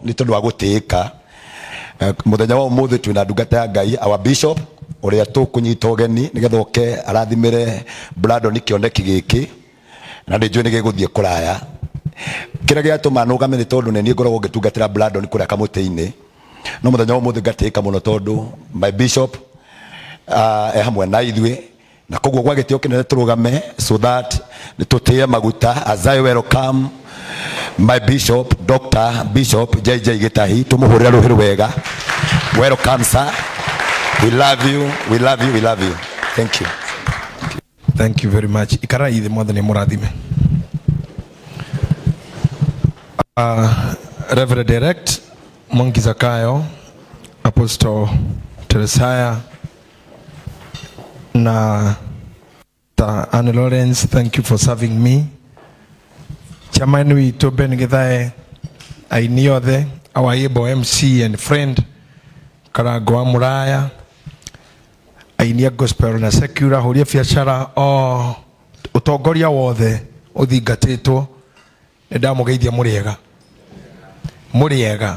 Nĩ tondũ wa gũtĩĩka. Mũthenya wa ũmũthĩ twĩna ndungata ya Ngai, our bishop, ũrĩa tũkũnyita ũgeni nĩgetha oke arathimĩre Brandon kĩoneki gĩkĩ, na nĩ njũĩ nĩ gĩgũthiĩ kũraya. Kĩrĩa gĩatũma nũgame nĩ tondũ nĩ niĩ ngoragwo ngĩtungatĩra Brandon kũrĩa kamũtĩ-inĩ, no mũthenya wa ũmũthĩ ngatĩĩka mũno tondũ my bishop e hamwe na ithuĩ, na koguo gwa gĩtĩo kĩnene tũrũgame so that tũtĩe maguta as I welcome my bishop, Dr. Bishop JJ Gitahi. Tũmũhũrĩra rũhĩ rwega. Welcome, sir. We love you, we love you, we love you. Thank you. Thank you very much. Ikara ithe, Mwathani mũrathime. Reverend Elect Mwangi Zakayo, Apostle Teresaya na ta Anne Lawrence, thank you for serving me. Chairman witũ Ben Githae, aini othe, our able MC and friend Karango wa Muraya, aini a gospel na secular, huria biacara o ũtongoria wothe ũthingatĩtwo, nĩ ndamũgeithia. Mũrĩega, mũrĩega.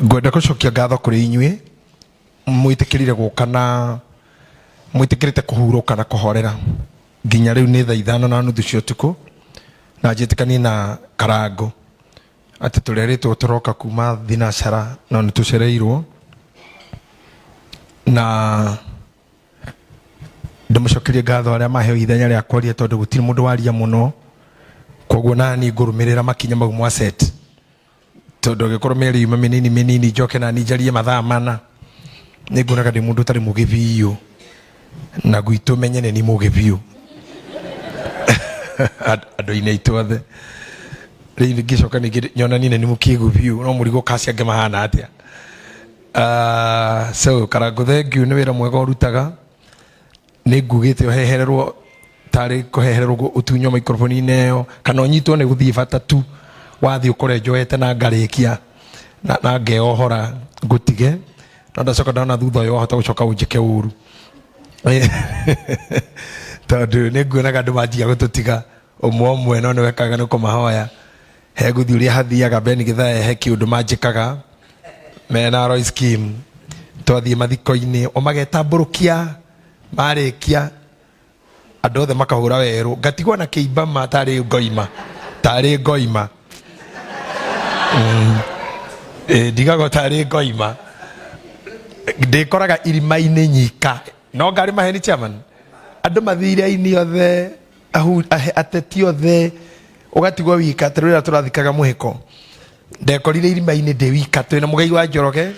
Ngwenda gũcokia ngatho kũrĩ inyuĩ mwĩtĩkĩrire gũka na mwĩtĩkĩrĩte kũhurũka na kũhorera nginya rĩu nĩ thaa 5:30 cia ũtukũ, na njĩtĩkanie na Karango atĩ tũrerĩtwo tũroka kuma thinacara, no nĩ tũcereirwo, na ndĩmũcokerie ngatho arĩa maheo ithenya rĩa kwaria, tondũ gũtirĩ mũndũ waria mũno, koguo nani ngũrũmĩrĩra makinya mau mwaset, tondũ angĩkorwo mĩario yuma mĩnini mĩnini, njoke nani njarie mathaa 4, nĩ nguonaga ndĩ mũndũ ũtarĩ mũgĩ biũ, na gwitũ menye nĩ ni mũgĩ biũ andũ-inĩ aitũ othe. Rĩu ngĩcoka ningĩ nyonanie nĩ mũkĩgu biũ, no mũrigo kaci angĩ mahana atĩa. So Karango, thank you nĩ wĩra mwega ũrutaga. Nĩ ngugĩte ũhehererwo tarĩ kũhehererwo, ũtunywo microphone-inĩ ĩyo kana ũnyitwo nĩ gũthiĩ bata tu wathiĩ ũkore njoete na ngarĩkia na ngeohora ngũtige, no ndacoka ndona thutha ũyũ wahota gũcoka ũnjĩke ũru, tondũ nĩ nguonaga andũ manjia gũtũtiga ũmwe ũmwe, no nĩ wekaga nĩ kũmahoya he gũthiĩ ũrĩa hathiaga. Ben Githae, he kĩũndũ manjĩkaga mena Royce Kim, twathiĩ mathiko-inĩ o magetambũrũkia, marĩkia andũ othe makahũra werũ, ngatigwo na kĩimba ma tarĩ ngoima, tarĩ ngoima. Ndigagwo tarĩ ngoima, ndĩkoraga irima-inĩ nyika, no ngarĩ maheni. Chairman, andũ mathire, aini othe, ateti othe, ũgatigwo wika. Tũrĩra tũrathikaga mũhĩko, ndekorire irima-inĩ ndĩ wika, twĩna mũgei wa Njoroge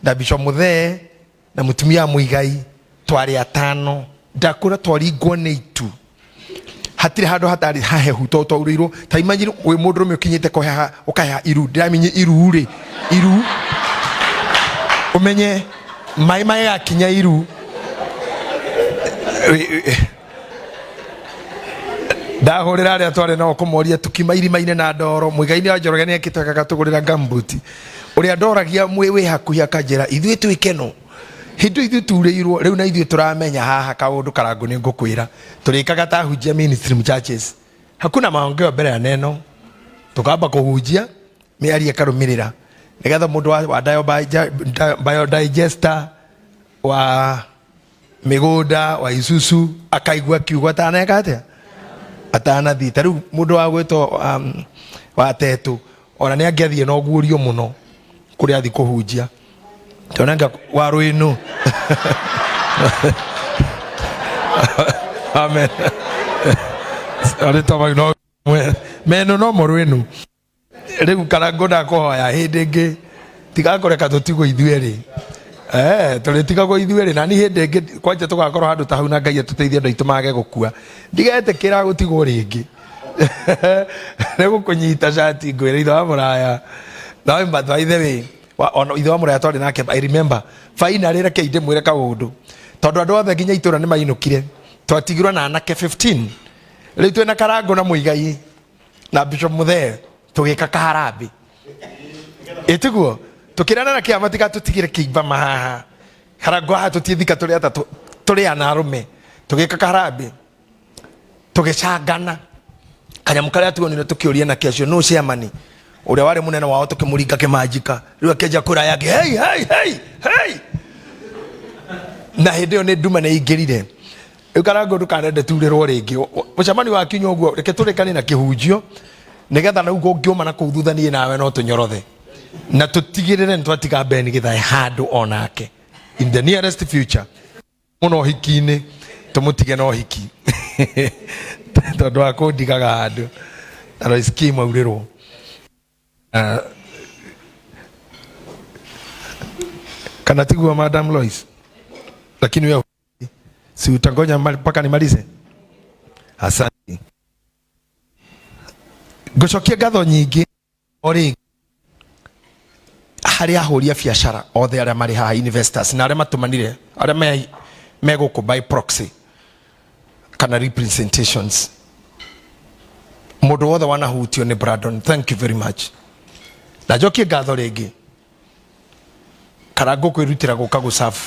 na Bishop Muthee na mũtumia wa Mũigai, twarĩ atano. Ndakũra twaringwo nĩ itu, hatirĩ handũ hatarĩ hahehu to twaurĩirwo. Ta imagine wĩ mũndũrũme ũkinyĩte kũheha, ũkaheha iru. Ndĩramenye iru rĩ, iru ũmenye maĩ magakinya iru. Ndahũrĩra arĩa twarĩ nao kũmoria tukiuma irima-inĩ na ndoro. Mũigai-inĩ wa Njoroge nĩ ekĩte agatũgũrĩra gumboot. Ũrĩa ndoragia mwĩ wĩ hakuhĩ akanjĩra ithuĩ twĩ keno hĩndĩ ithuĩ turĩirwo rĩu, na ithuĩ tũramenya haha kaũndũ. Karango, nĩ ngũkwĩra tũrĩkaga ta hunjia mainstream churches, hakuna maongeo mbere ya neno, tukamba kũhunjia, mĩario ĩkarũmĩrĩra, nĩgetha mũndũ wa biodigester wa mĩgũnda wa Isuzu akaigua kiugo ataneka atĩa atanathiĩ. Ta rĩu mũndũ wa gwĩtwo wa tetũ, ona nĩ angĩathiĩ na ũguũrio mũno kũrĩa athiĩ kũhunjia, tondũ wa rwĩnũ. Amen. Arĩtwa mau no meno no mũrwĩnũ. Rĩu Karango, ndakũhoya hĩndĩ ĩngĩ tigakũreka tũtigwo ithuerĩ. Tũrĩtigagwo ithuerĩ na ni hĩndĩ ĩngĩ kwanja tũgakorwo handũ ta hau, na Ngai atũteithie andũ aitũ mage gũkua. Ndigetĩkĩra gũtigwo rĩngĩ nĩ gũkũnyita cati, ngwĩra ithe wa mũraya. No by the way, ona ithe wa mũraya twarĩ nake, I remember finally, rekei ndĩmwĩre kaũndũ, tondũ andũ othe nginya itũra nĩ mainũkire, twatigirwo na anake 15. Rĩu twĩna Karango na Mũigai na Bishop Muthee, tũgĩka kaharambĩ, ĩtiguo tũkĩrana na kĩama tigatũtigĩre kĩimba mahaha. Karango, haha tũtiĩthika, tũrĩ atatũ, tũrĩ ana arũme. Tũgĩka kaharambĩ, tũgĩcangana. Kanyamũ karĩa tuonire tũkĩũria nake acio nũ chairman ũrĩa warĩ mũnene wao tũkĩmũringa kĩmanjika rĩu akĩanjia kwĩra aya angĩ hey, hey, hey, hey. Na hĩndĩ ĩyo nĩ nduma nĩ ingĩrire. Rĩu Karangũ ndũkanende turĩrwo rĩngĩ. Mũcemanio wakinya ũguo reke tũrĩkanie na kĩhunjio nĩgetha na ũguo ũngĩũma na kũu thutha niĩ nawe no tũnyorothe na tũtigĩrĩre nĩ twatiga Ben Githae handũ onake in the nearest future mũno ũhiki-inĩ tũmũtige na ũhiki tondũ wa kũndigaga handũ na Lois Kim aurĩrwo. Kana tiguo Madam Lois? Lakini wewe si utangoja mpaka nimalize? Asante. Ngũcokia ngatho nyingĩ o rĩngĩ harĩ ahũri a biacara othe arĩa marĩ haha, investors na arĩa matũmanire, arĩa me gũkũ by proxy kana representations. Mũndũ wothe wanahutio nĩ Brandon, thank you very much. Na njokie ngatho rĩngĩ Karangũ kwĩrutĩra gũka gũcabu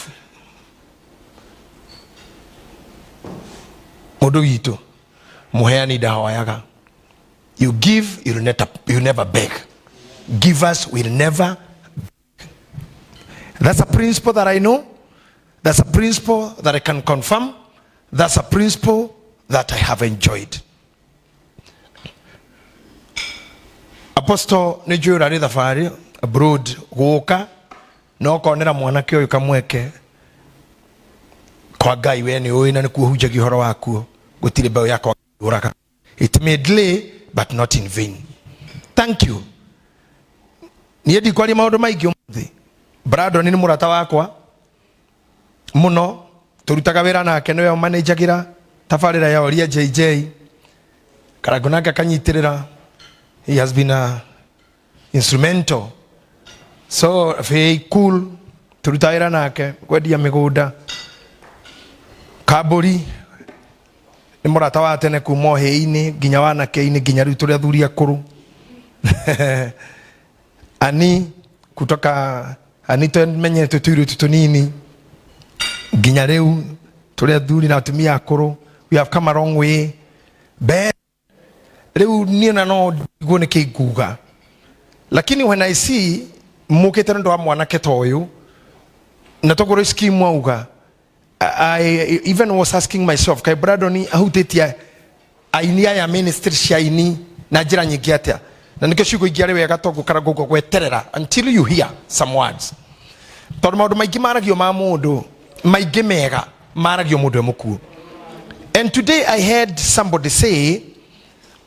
mũndũ witũ mũheani ndahoyaga. You give, you never, you never beg. Givers will never beg. That's a principle that I know. That's a principle that I can confirm. That's a principle that I have enjoyed. Apostle nĩ njũĩ ũrarĩ thabarĩ abroad gũka na ũkonera mwanake ũyũ kamweke kwa Ngai we nĩ ũĩ na nĩkuo hunjagia ũhoro wakuo gũtirĩ mbeũ yakwa ũraga. It may delay but not in vain. Thank you. Niĩ ndikwaria maũndũ maingĩ ũmũthĩ. Brandon nĩ mũrata wakwa mũno, tũrutaga wĩra nake, nĩwe ũmanĩnjagĩra tabarĩra ya Oria JJ. Karangũ nake akanyitĩrĩra. He has been a instrumental. So very cool. Tũrutaga wĩra nake kwendia mĩgũnda. Kambũri nĩ mũrata wa tene kuma ũhĩĩ-inĩ nginya wanake-inĩ nginya rĩu tũrĩ athuri akũrũ. Ani kutoka ani twemenyete tũirĩtu tũnini nginya rĩu tũrĩ athuri na atumia akũrũ. We have come a long way. Ben rĩu niĩ na no ndigwo nĩ kĩ nguga, lakini when I see mũkĩte nĩ ũndũ wa mwanake ta ũyũ na tokorwo scheme auga, I even was asking myself, kai Brandon ahutĩtie aini aya ministry cia aini na njĩra nyingĩ atĩa? Na nĩkĩo ciugo ingĩ arĩ wega to gũkara gũkũ gweterera until you hear some words, tondũ maũndũ maingĩ maragio ma mũndũ maingĩ mega maragio mũndũ e mũkuũ. And today I heard somebody say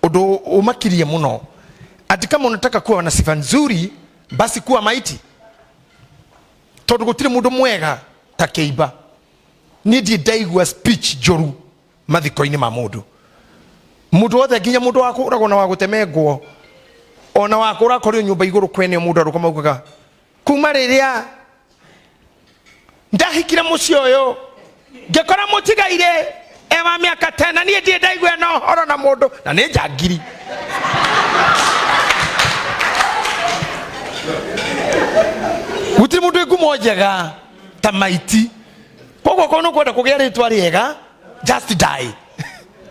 ũndũ ũmakirie mũno, ati kama unataka kuwa na sifa nzuri basi kuwa maiti, tondũ gũtirĩ mũndũ mwega ta kĩimba. Niĩ ndirĩ ndaigua speech njũru mathiko-inĩ ma mũndũ. Mũndũ wothe nginya mũndũ wa kũragwo na wa gũtemengwo ona wa kũrakorio nyũmba igũrũ kwene mũndũ arũka maugaga kuma rĩrĩa ndahikire mũciĩ ũyũ ngĩkora mũtigaire e wa mĩaka tena niĩ ndirĩ ndaigua na ũhoro na mũndũ na nĩ njangiri. Gũtirĩ mũndũ wĩ ngumo njega ta maiti. Koguo korwo nĩ ũkwenda kũgĩa rĩtwa rĩega, just die.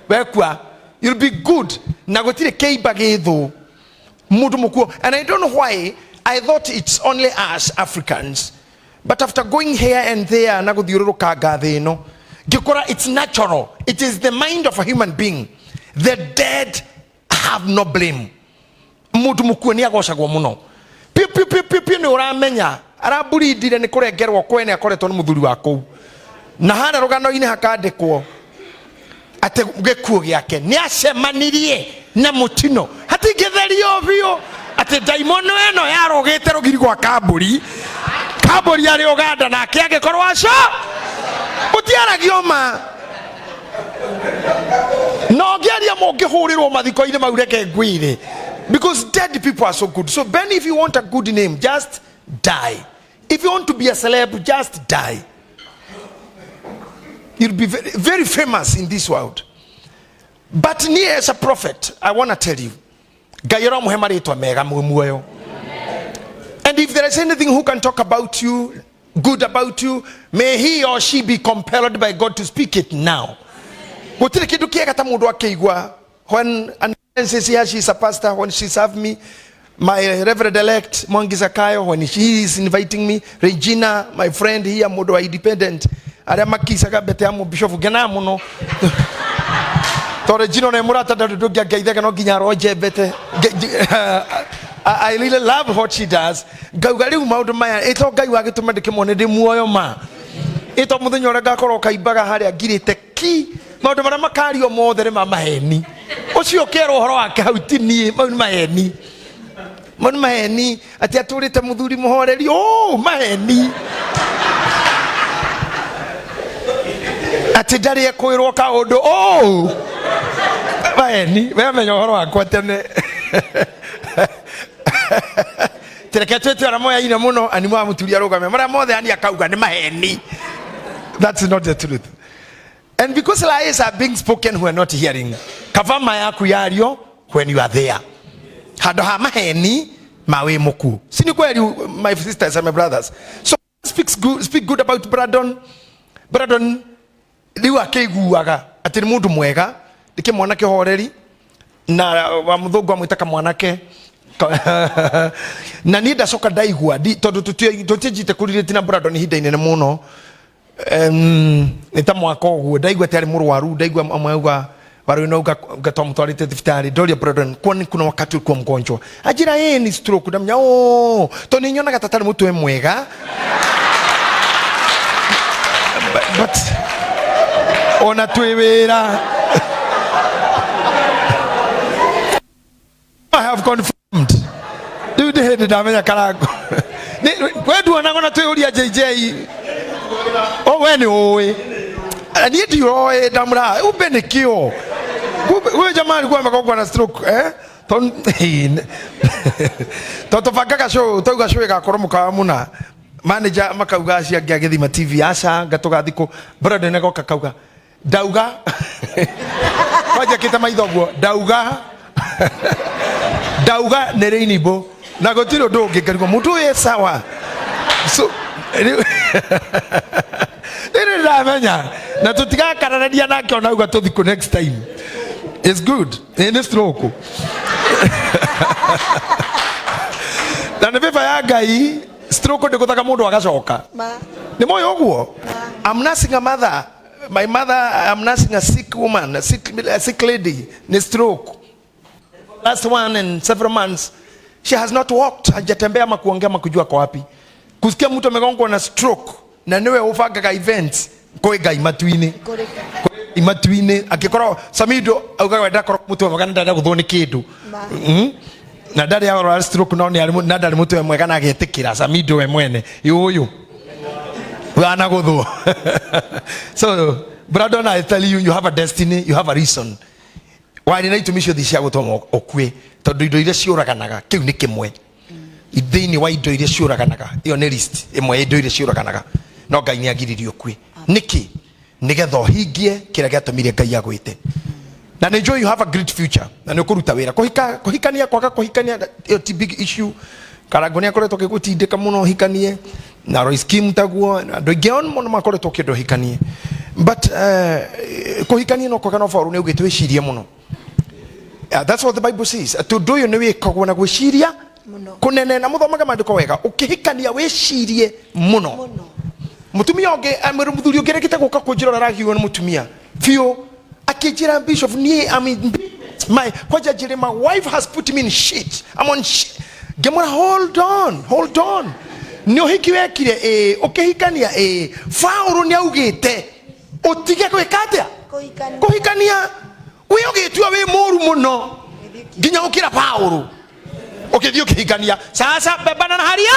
Wekua you'll be good. Na gũtirĩ kĩimba gĩthũ mũndũ mũkuo. And I don't know why I thought it's only us Africans, but after going here and there na gũthiũrũrũkanga thĩ ĩno ngĩkora it's natural. It is the mind of a human being. The dead have no blame. Mũndũ mũkuo nĩ agocagwo mũno piu piu piu piu piu. Nĩ ũramenya aramburindire nĩ kũrengerwo kwene akoretwo nĩ mũthuri wa kũu na harĩa rũgano-inĩ hakandĩkwo atĩ gĩkuũ gĩake nĩ acemanirie na mũtino hatingĩtherio biũ atĩ ndaimono ĩno yarũgĩte rũgiri gwa kambũri kambũri arĩ Uganda nake angĩkorwo aco gũtiaragio ma na ũngĩaria mũngĩhũrĩrwo mathiko-inĩ mau reke ngwĩre, because dead people are so good. So Ben, if you want a good name, just die. If you want to be a celeb, just die. You'll be very, very famous in this world. But niĩ as a prophet, I want to tell you, Ngai aramũhe marĩtwa mega mwĩ muoyo. And if there is anything who can talk about you, good about you, may he or she be compelled by God to speak it now. Gũtirĩ kĩndũ kĩega ta mũndũ akĩigua when an Is here, she's a pastor. When she served me, my reverend elect Mwangi Zakayo, when she is inviting me, Regina, my friend here, mundu wa independent, aria makicaga mbete ya mubishofu ngena muno to Regina nĩ mũrata ndarĩ ndũngĩangeithega no nginya aronje mbete. I really love what she does. Ngauga rĩu maũndũ maya ĩto Ngai wagĩtũma ndĩkĩmone ndĩ muoyo ma ĩto mũthenya ũrĩa ngakorwo kaimbaga harĩa ngirĩte ki maũndũ marĩa makario mothe nĩ ma maheni ũcio ũkerwo ũhoro wake hau ti niĩ, mau nĩ maheni, mau nĩ maheni atĩ atũrĩte mũthuri mũhoreri, oh maheni atĩ ndarĩ ekwĩrwo kaũndũ, oh maheni, we menya ũhoro wakwa tene. Tereke twĩtwe arĩa moyaine mũno ani mwamũturia arũgame marĩa mothe ani akauga nĩ maheni. That's not the truth. And because lies are being spoken who are not hearing, kava ma yaku yario when you are there. Handũ ha maheni ma wĩ mũkuũ. Si ni kweli, my sisters and my brothers? So speaks good, speak good about Brandon. Brandon rĩu akĩiguaga atĩ nĩ mũndũ mwega, nĩ kĩmwana kĩhoreri na wa mũthũngũ amwĩta kamwanake. Na niĩ ndacoka ndaigua tondũ tũtianjĩte kũrirĩti na Brandon ihinda inene mũno, nĩ ta mwaka ũguo ndaigua atĩ arĩ mũrwaru, ndaigua amwe auga warĩ no uga twamũtwarĩte thibitarĩ. Ndoria Brandon, kwani kuna wakati ulikuwa mgonjwa? Anjĩra ĩĩ ni stroke. Ndamenya oh, tondũ nĩ nyonaga ta tarĩ mũtwe mwega, but ona twĩ wĩra I have confirmed rĩu ndĩ hĩndĩ ndamenya karango we nduonaga ona twĩũria JJ o we nĩ ũĩ niĩ ndiroĩ ndamũra umbe nĩkĩo huyo jamaa alikuwa amegongwa na stroke, eh to tũbangaga show tauga show ĩgakorwo mũkawa mũna manager makauga acio angĩ agĩthima TV aca ngatũgathiĩ kũ Brandon agoka kauga ndauga kwanjakĩte maitho guo ndauga ndauga nĩ rainbow na gũtirĩ ũndũ ũngĩ ngarigwo mũndũ ũyũ e sawa. So rĩu rĩrĩ ndamenya na tũtigakararania nake ona auga tũthi kũ next time. It's good. Ĩ nĩ stroke na nĩ bĩba ya Ngai, stroke ndĩgũthaga mũndũ agacoka nĩ moĩ ũguo. I'm nursing a mother, my mother. I'm nursing a sick woman, a sick lady, ni stroke last one and several months she has not walked, hajatembea ama kuongea ama kujua kwa wapi. Kusikia mtu amegongwa na stroke na niwe ubangaga events, kwĩ Ngai matu-inĩ, matu-inĩ angĩkorwo Samido augaga ndakorwo mũtwe mwega na ndarenda gũthwo nĩ kĩndũ. Na ndarĩ arwara stroke no nĩ arĩ na ndarĩ mũtwe mwega na agetĩkĩra Samido we mwene ũyũ wanagũthwo. So Brandon, I tell you, you have a destiny, you have a reason warĩ na itũmi ciothe cia gũtũma ũkue tondũ indo iria ciũraganaga kĩu nĩ kĩmwe thĩinĩ wa indo iria ciũraganaga. Ĩyo nĩ list ĩmwe ya indo iria ciũraganaga, no Ngai nĩ agiririe ũkue. Nĩkĩ? Nĩgetha ũhingie kĩrĩa gĩatũmire Ngai agwĩte. Na nĩ njũĩ you have a great future na nĩ ũkũruta wĩra. Kũhika, kũhikania, kwaga kũhikania, ĩyo ti big issue. Karango nĩ akoretwo akĩgũtindĩka mũno ũhikanie na Royce Kim taguo andũ aingĩ on mũno makoretwo kĩndũ ũhikanie, but kũhikania no kwaga no baũrũ nĩ augĩte wĩcirie mũno. That's what the Bible says. Atĩ ũndũ ũyũ nĩ wĩkagwo na gwĩciria Mũno. Kũnene na mũthomaga maandĩko wega. Ũkĩhikania wĩcirie mũno. Mũno. Mũtumia ũngĩ, mũthuri ũngĩ rekĩte gũka kũnjĩra ũrĩa aragiũo nĩ mũtumia biũ, akĩnjĩra bishop niĩ I'm in my kwanja njĩre my wife has put me in shit, I'm on shit. Ngĩmwĩra hold on, hold on, nĩ ũhiki wekire ĩĩ, ũkĩhikania ĩĩ, Paũlũ nĩ augĩte ũtige gwĩka atĩa? Kũhikania. Kũhikania. Wĩ ũgĩtua wĩ mũru mũno nginya ũkĩra Paũlũ ũkĩthiĩ ũkĩhikania. Sasa bebana na haria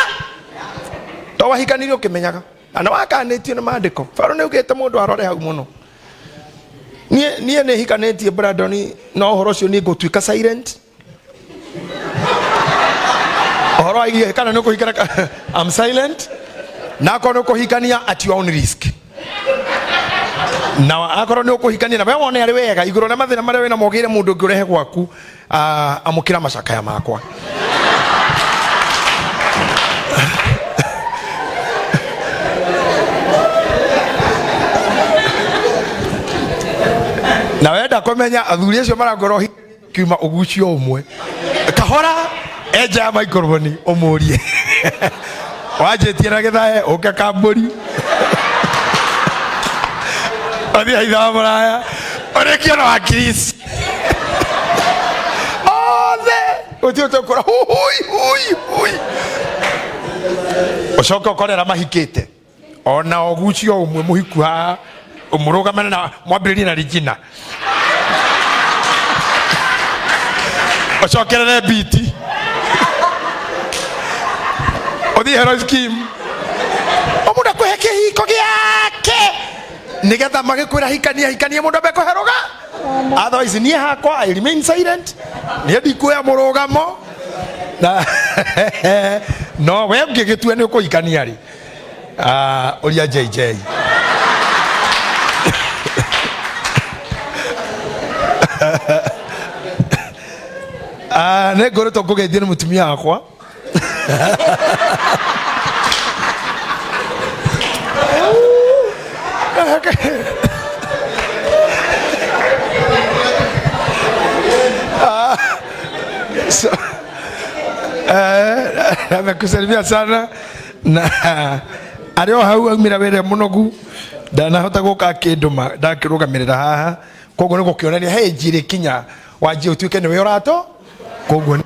to wahikanirie ũkĩmenyaga na nĩ wakanĩtio nĩ maandĩko. Paũlũ nĩ augĩte mũndũ arore hau mũno. Niĩ nĩ hikanĩtie Brandon, no ũhoro ũcio niĩ ngũtuĩka silent ũhoro wa igie kana nĩ ũkũhikana. I'm silent. Na akorwo nĩ ũkũhikania, at your own risk. Na akorwo nĩ ũkũhikania na we wone arĩ wega igũrũ rĩa mathĩna marĩa wĩna mogĩire mũndũ ũngĩ ũrehe gwaku, amũkĩra macakaya makwa. Na wenda kũmenya athuri acio marakorwo Tũkiuma ũgucio ũmwe kahora enja ya microphone ũmũrie wanjĩtie na gĩthae ũke kambũri ũthiĩ ithaa mũraya ũrĩkie na wakirisi othe ũthiĩ ũtekũra hui hui hui ũcoke ũkorera mahikĩte ona ũgucio ũmwe mũhiku haha mũrũgamane na mwambĩrĩrie na Regina ũcokerere biti ũthiĩ hero scheme o mũndũ akũhe kĩhiko gĩake nĩgetha magĩkwĩra hikania hikania mũndũ ambe kũherũga. Otherwise niĩ hakwa I remain silent, niĩ ndikuoya mũrũgamo na no we ũngĩgĩtua nĩ ũkũhikania rĩ, ah, ũria JJ. Ah, nĩ ngoretwo ngũgeithio nĩ mũtumia wakwa. So, amekusalimia sana na arĩ o hau aumĩra wĩra mũnogu ndanahota gũka akĩndũma ndakĩrũgamĩrĩra haha, koguo nĩ gũkĩonania he njirĩ kinya wanjie ũtuĩke nĩwe ũrato koguo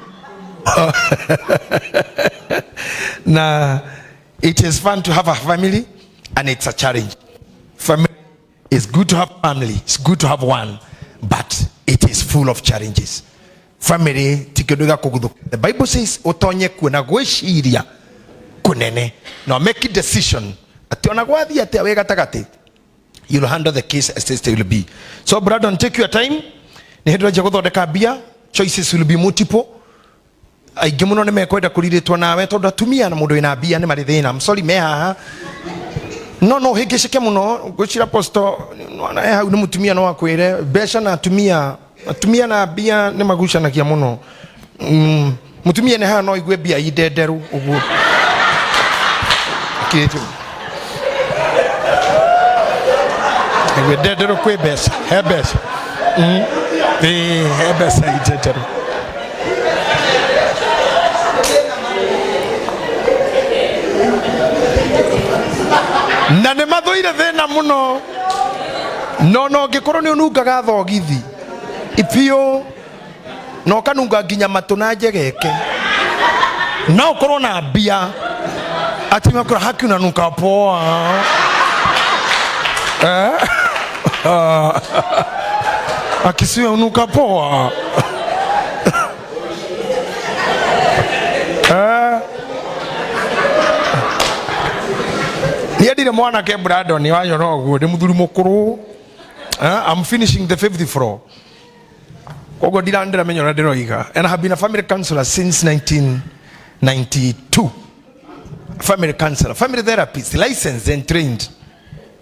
na it is fun to have a family and it's a challenge. Family is good to have family, it's good to have one, but it is full of challenges. Family ti kĩndũ gĩa kũguthũka. The Bible says ũtonye kuona gwĩciria kũnene na make decision atĩ ona gwathiĩ atĩa wĩ gatagatĩ, you'll handle the case as it will be. So Brandon, take your time. Nĩ hĩndĩ ũranjia gũthondeka mbia, choices will be multiple. Aingĩ mũno nĩ mekwenda kũrirĩtwo nawe tondũ atumia na mũndũ wĩna mbia nĩ marĩ thĩna. I'm sorry me haha no no hĩngĩcĩke mũno ngwĩcira posto e hau nĩ mũtumia no akwĩre mbeca na atumia, atumia na mbia nĩ magucanagia mũno. Mũtumia nĩ haha no igue mbia indenderu ũguo kĩtu igue ndenderu kwĩ mbeca he mbeca. Ĩĩ, he mbeca indenderu. Na nĩ mathũire thĩna mũno no no ngĩkorwo nĩ ũnungaga thogithi biũ na ũkanunga nginya matũ na njegeke no ũkorwo na mbia ati makora haki unanuka poa. Eh? Akisiwa unuka poa. Eh? Niĩ ndirĩ mwanake Brandon wanyona ũguo ndĩ mũthuri mũkũrũ. Eh, I'm finishing the fifth floor, koguo ndiramenya ũrĩa ndĩroiga. And I have been a family counselor since 1992, family counselor, family therapist, licensed and trained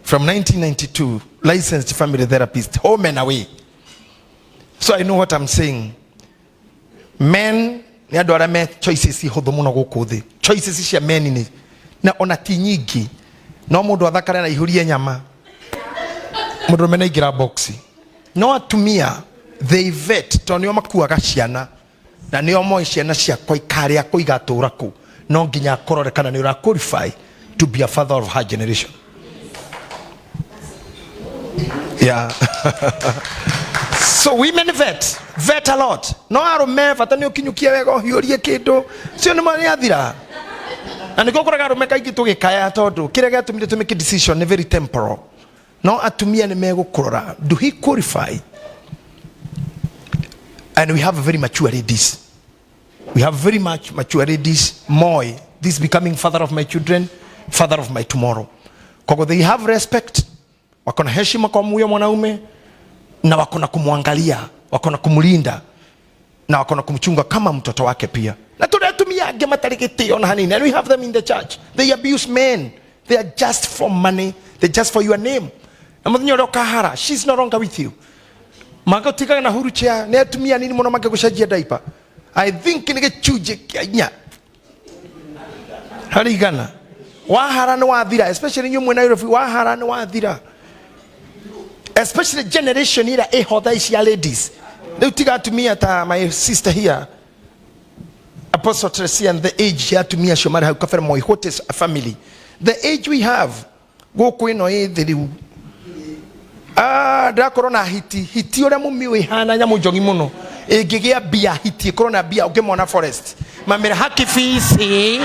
from 1992, licensed family therapist, home and away. So I know what I'm saying. Men nĩ andũ arĩa me choices hũthũ mũno gũkũ thĩ. Choices cia men nĩ na ona ti nyingĩ, no mũndũ athakare na ihũrie nyama mũndũrũme nĩ aingĩra box. No atumia, they vet tondũ nĩo makuaga ciana na nĩo moĩ ciana ciakwa ikarĩa kũ igatũra kũ, no nginya akorore kana nĩ ũra qualify to be a father of her generation. Yeah. So women vet a lot, no arũme bata nĩ ũkinyũkie wega ũhiũrie kĩndũ cio nĩ nĩ athira. Na nĩkĩo ũkoraga arũme kaingĩ tũgĩkaya tondũ kĩrĩa gĩatũmire tũmake decision nĩ very temporal, no atumia nĩ megũkũrora, do he qualify? And we have very mature ladies, we have very much mature ladies moi this becoming father of my children, father of my tomorrow. Koguo they have respect, wako na heshima kwa huyo mwanaume na wako na kumwangalia, wako na kumlinda na wako na kumchunga kama mtoto wake pia. Na tũrĩ atumia angĩ matarĩ gĩtĩo na hanini, and we have them in the church. They abuse men. They are just for money, they just for your name. Na mũthenya ũrĩa ũkahara, she's no longer with you. Magũtigaga na wheelchair. Nĩ atumia nini mũno mangĩgũcenjia diaper. I think nĩ gĩcunjĩ kĩa 4 harĩ 100. Wahara nĩ wathira, especially inyuĩ mwĩ Nairobi. Wahara nĩ wathira, especially generation ĩrĩa ĩho thaa ici ya ladies. Rĩu tiga atumia ta my sister here, Apostle Tracy, and the age ya atumia acio marĩ hau kabere Moi, what is a family? The age we have gũkũ ĩno ĩ thĩ rĩu. Ah, ndĩrakorwo na hiti hiti ũrĩa mũmi wĩhana nyamũ njogi mũno ĩngĩgĩa mbia, hiti ĩkorwo na mbia ũngĩmona forest mamĩra hakibisi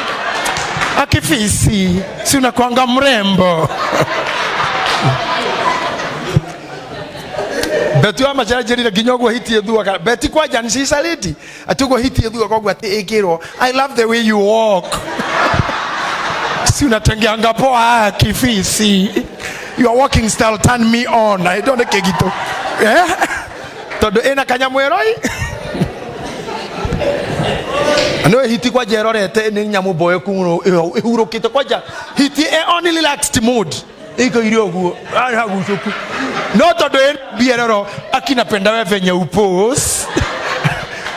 hakibisi, si unakwanga mrembo. Beti wa macanjĩrire nginya ũguo hiti ĩthuaga. Beti kwanja nĩ cicarĩti atĩ ũguo hiti ĩthuaga ũguo atĩ ĩngĩrwo, "I love the way you walk, si unatengeanga poa kifisi, your walking style turn me on." I don't kĩgitũ, eh? Tondũ ĩna kanyamũ ĩroi nĩ hiti kwanja ĩrorete nĩ nyamũ mboeku mũno ĩhurũkĩte kwanja hiti e on relaxed mood ĩikaire ũguo hagucũku, no tondũ ĩ mbia roro akinapenda we venye upose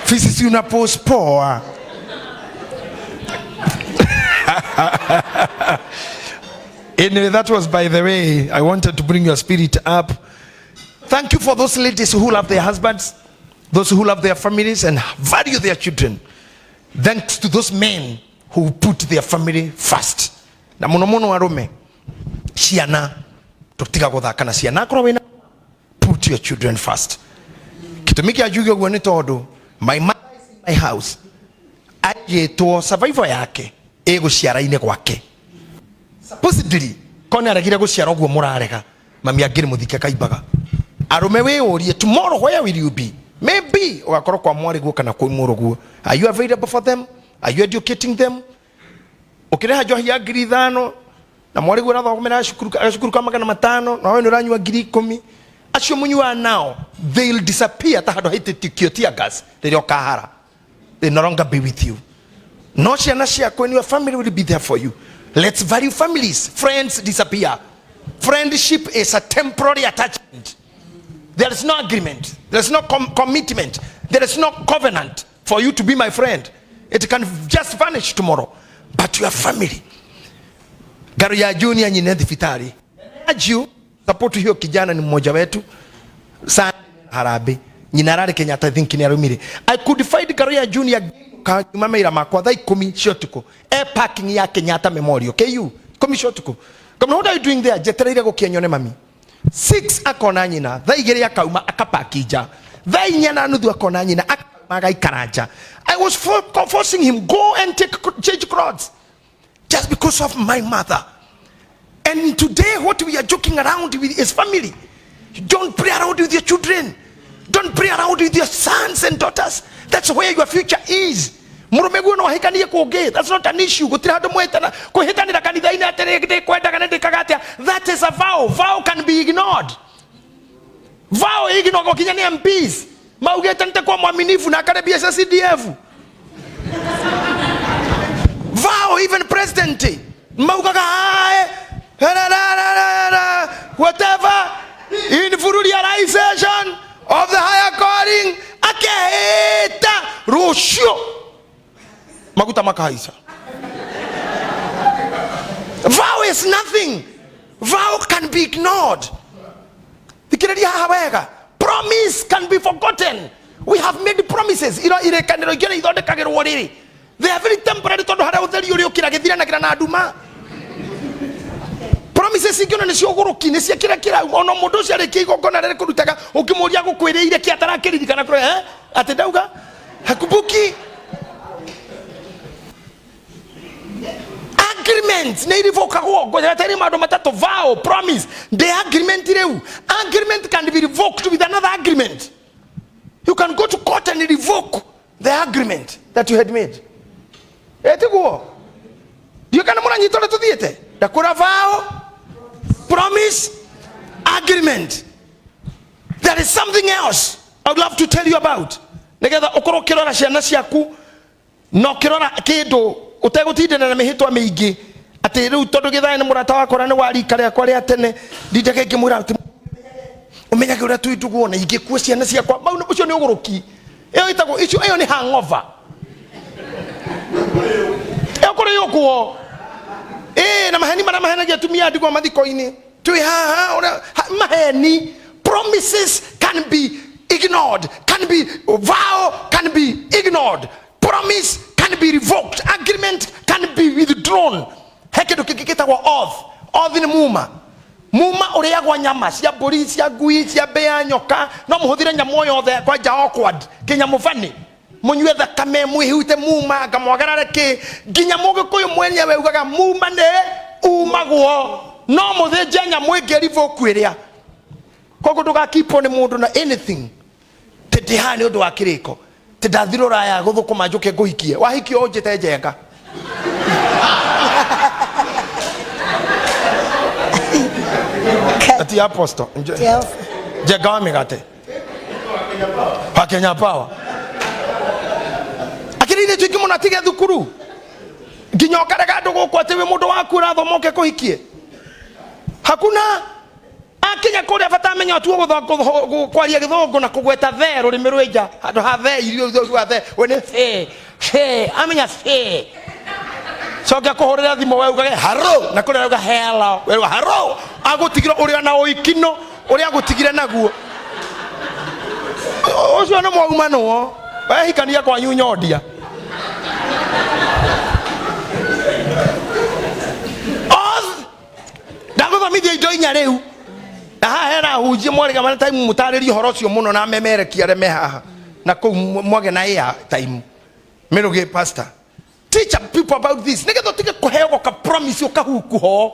fisi, si una pose poa. Anyway, that was by the way. I wanted to bring your spirit up. Thank you for those ladies who love their husbands, those who love their families and value their children. Thanks to those men who put their family first. Na muno muno arume, ciana tutiga guthaka na ciana. Akorwo wina, put your children first. Gĩtũmi kĩa njuge ũguo nĩ tondũ my mother is in my house, aigĩtwo survival yake ĩgũciara-inĩ gwake. Supposedly kone aregire gũciara ũguo mũrarega mami angĩrĩ mũthike kaimbaga. Arũme, wĩyũrie, tomorrow where will you be? Maybe ũgakorwo kwa mwarĩguo kana kwĩ mũrũguo. Are you available for them? Are you educating them? Ũkĩrĩha njohi ya 5,000 na mwarĩguo arathomera gacukuru ka 500, na wewe nĩ ũranyua 10,000, acio mũnyuaga nao, they'll disappear ta handũ haitĩtĩkio tear gas rĩrĩa ũkahara. They no longer be with you. No ciana ciaku and your family will be there for you. Let's value families. Friends disappear. Friendship is a temporary attachment. There is no agreement, there is no commitment, there is no covenant for you to be my friend. It can just vanish tomorrow. But your family, gari ya junior nyine thibitarĩ Aju, support hiyo kijana ni mmoja wetu sana harambĩ nyina ararĩ Kenyatta. I think nĩ arumire. I could find ngaro ya junior kanyuma maira makwa thaa 10 cia ũtukũ e parking ya Kenyatta Memorial KU 10 cia ũtukũ. Kamna, "What are you doing there?" "Njetereire gũkia nyone mami." 6 akona nyina, thaa 2 akauma akapaki nja, thaa 4:30 akona nyina, akauma agaikara nja. I was forcing him, "Go and take change clothes," just because of my mother. And today what we are joking around with is family. Don't play around with your children. Don't play around with your sons and daughters. That's where your future is. Mũrũme guo no ahikanie kũngĩ, that's not an issue. Gũtirĩ handũ mwĩtana kwĩhĩtanĩra kanitha-inĩ atĩ ndĩkwendaga nĩ ndĩkaga atĩa. That is a vow. Vow can be ignored. Vow ignoragwo kinya nĩ MPs maugĩte nĩtakuwa mwaminifu na akare mbia cia CDF. Vow, even president maugaga ae whatever in full realization of the higher calling, akehĩta rũciũ maguta makahaica. Vow is nothing. Vow can be ignored. Thikĩrĩria haha wega. Promise can be forgotten. We have made promises. Iro irĩkanĩro ingĩ nĩ ithondekagĩrwo rĩrĩ, they are very temporary, tondũ harĩa ũtheri ũrĩ ũkĩra gĩthiranagĩra na nduma. Promises ingĩ ona nĩcio ũgũrũki, nĩ cia kĩrĩa kĩra ona mũndũ ũcio arĩkia igongona rĩrĩ kũrutaga, ũngĩmũria gũkwĩrĩire kĩ atarakĩririkana kũrĩa, eh? Atĩ ndauga hakumbuki. Agreement nĩ irivokagwo. Ngũnyereteire maũndũ matatũ: vow, promise, the agreement. Rĩu agreement can be revoked with another agreement. You can go to court and revoke the agreement that you had made. Ĩtiguo ndiũ kana mũranyita ũrĩa tũthiĩte ndakũra? Vow, promise, agreement. There is something else I would love to tell you about, nĩgetha ũkorwo ũkĩrora ciana ciaku na ũkĩrora kĩndũ ũtegũtindana na mĩhĩtwa mĩingĩ atĩ rĩu tondũ gĩthaĩ nĩ mũrata wakwa na nĩ wa rika rĩakwa rĩa tene, ndindage ngĩmwĩra atĩ ũmenyage ũrĩa twĩ ndũgũ na ingĩkua ciana ciakwa mau ũcio nĩ ũgũrũki. Ĩyo ĩtagwo icio, ĩyo nĩ hangover, ĩyo kũrĩ ũguo ĩĩ na maheni marĩa mahenagia atumia a ndigwa mathiko-inĩ twĩ haha ũrĩa maheni. Promises can be ignored, can be vow can be ignored, promise can be revoked, agreement can be withdrawn. He kĩndũ kĩngĩ gĩtagwo oath. Oath nĩ muma. Muma ũrĩagwo nyama cia mbũri, cia ngui, cia mbĩa, nyoka, no mũhũthĩre nyamũ o yothe kwanja awkward kĩnyamũ funny, mũnyue thakame, mwĩhute muma, ngamwagarare kĩ nginya mũgĩkũyũ mwenyewe ugaga muma nĩ umagwo, no mũthĩnje nyamũ ĩngĩ revoke ĩrĩa. Koguo ndũgakipwo nĩ mũndũ na anything. Tĩndĩ haha nĩ ũndũ wa kĩrĩko, tĩ ndathire ũraya gũthũkũma njũke ngũhikie, wahikio ũnjĩte njenga. Ati apostle Jehova. Njenga wa mĩgate wa Kenya Power akĩrĩire tuingĩ mũno atige thukuru nginya ũkarega andũ gũkũ atĩ wĩ mũndũ waku ũrathoma ũke kũhikie. Hakuna akinya kũrĩa bata amenya tuo kwaria gĩthũngũ na kũgweta the rũrĩmĩ rwĩ nja handũ ha the irio rwa the we nĩ the the amenya the coke akũhũrĩra thimũ we ugage haro na kũrĩa uga hello we uga haro agũtigire ũrĩa na ũikino ũrĩa agũtigire naguo ũcio nĩ mwaumanwo wehikania kwanyu nyondia. Oath ndagũthomithia indo inya rĩu na haha hena ahunjia mwarĩga mana time mũtarĩrie ũhoro ũcio mũno na memerekia arĩa me haha na kũu mwage na air time mĩrũgĩ. Pastor, teach people about this nĩgetha ũtige kũheagwo ka promise ũkahuku ho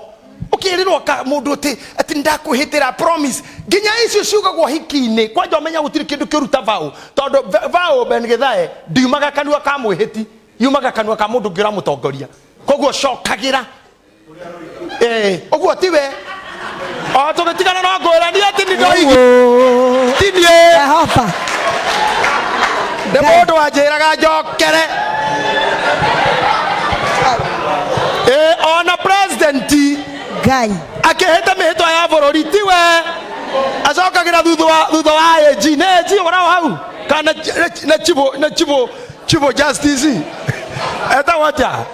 ũkĩrĩrwo ka mũndũ atĩ atĩ ndakwĩhĩtĩra promise nginya icio ciugagwo hiki-inĩ. Kwanja ũmenya gũtirĩ kĩndũ kĩruta vow tondũ vow Ben Githae ndiumaga kanua ka mwĩhĩti, yumaga kanua ka mũndũ ũngĩ ũramũtongoria. Koguo cokagĩra ũguo tiwe o tũgĩtigana no ngwĩra niĩ atĩ nĩ ndoigi ti niĩ. Jehova. Nĩ mũndũ wanjĩraga njokere. Ona president Ngai. akĩhĩta mĩhĩtwa ya bũrũri tiwe acokagĩra thutha wa AG nĩ AG ũkoragwo hau kana na chibo na chibo chibo justice etagwo atĩa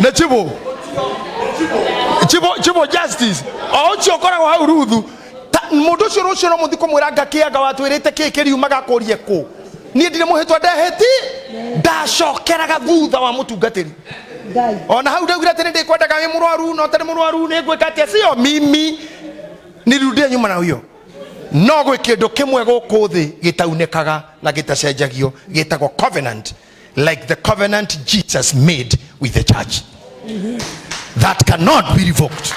nĩ chibo chibo chibo justice o ũcio ũkoragwo hau ruthu. Mũndũ ũcio rũciũ no mũthi kũmwĩra ngakĩanga watwĩrĩte kĩ kĩriumaga akũrie kũ. Niĩ ndirĩ mũhĩtwa ndehĩti ndacokeraga thutha wa mũtungatĩri. Ngai. Ona hau ndaugire atĩ nĩ ndĩkwendaga wĩ mũrwaru na ũtarĩ mũrwaru nĩ ngwĩka atĩa sio mimi nirudie nyuma na huyo. No gwĩ kĩndũ kĩmwe gũkũ thĩ gĩtaunĩkaga na gĩtacenjagio gĩtagwo covenant, like the covenant Jesus made with the church that cannot be revoked,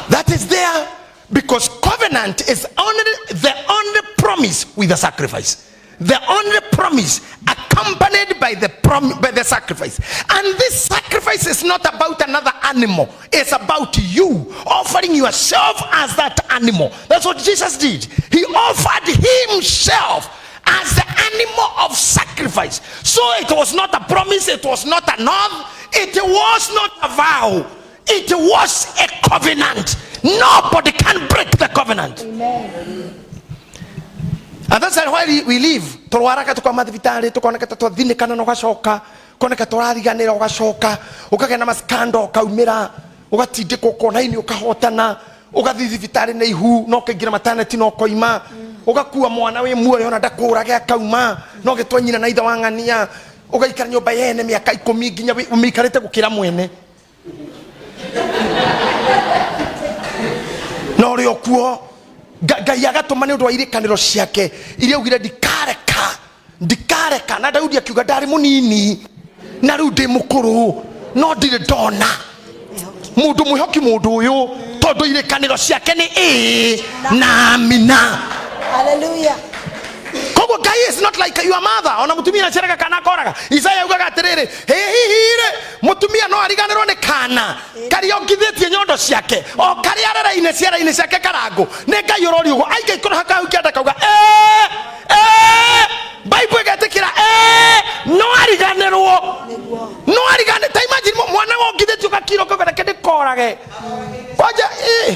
that is there because covenant is only the only promise with a sacrifice, the only promise accompanied by the sacrifice. And this sacrifice is not about another animal, it's about you offering yourself as that animal. That's what Jesus did. He offered himself as the animal of sacrifice. So it was not a promise, it was not an oath, it was not a vow, it was a covenant. Nobody can break the covenant. Amen. And that's why we live. Tũrwaraga tũkoma thibitarĩ tũkoneka ta twathinĩkana na ũgacoka koneka tũrariganĩra ũgacoka ũkagĩa na maskando ũkaumĩra ũgatindĩkwo kona-inĩ ũkahotana ũgathiĩ thibitarĩ na ihu na ũkaingĩra maternity na ũkoima ũgakua mwana wĩ muoyo na ndakũrage akauma na ũgĩtwa nyina na ithe wa ng'ania ũgaikara nyũmba yene mĩaka 10 nginya ũmĩikarĩte gũkĩra mwene na ũrĩ o kuo. Ngai agatũma nĩ ũndũ wa irĩkanĩro ciake iria augire ndikareka ndikareka. Na Daudi akiuga ndarĩ mũnini na rĩu ndĩ mũkũrũ no ndirĩ ndona mũndũ mwĩhoki mũndũ ũyũ tondũ irĩkanĩro ciake nĩ ĩĩ na amina. Hallelujah. Koguo Ngai is not like your mother. Ona mutumia aceraga kana akoraga. Isaya augaga atiriri, hihi-rĩ, mutumia no ariganĩrwo nĩ kana karĩa ongithĩtie nyondo ciake o karĩa areraine ciara-inĩ ciake karangũ nĩ Ngai ũroria ũguo ainga ikũrũ hakau kĩanda kauga Bible ĩgetĩkĩra no ariganĩrwo no arigane. Ta imagine mwana wongithĩtio gakiro kauga reke ndĩkorage kwanja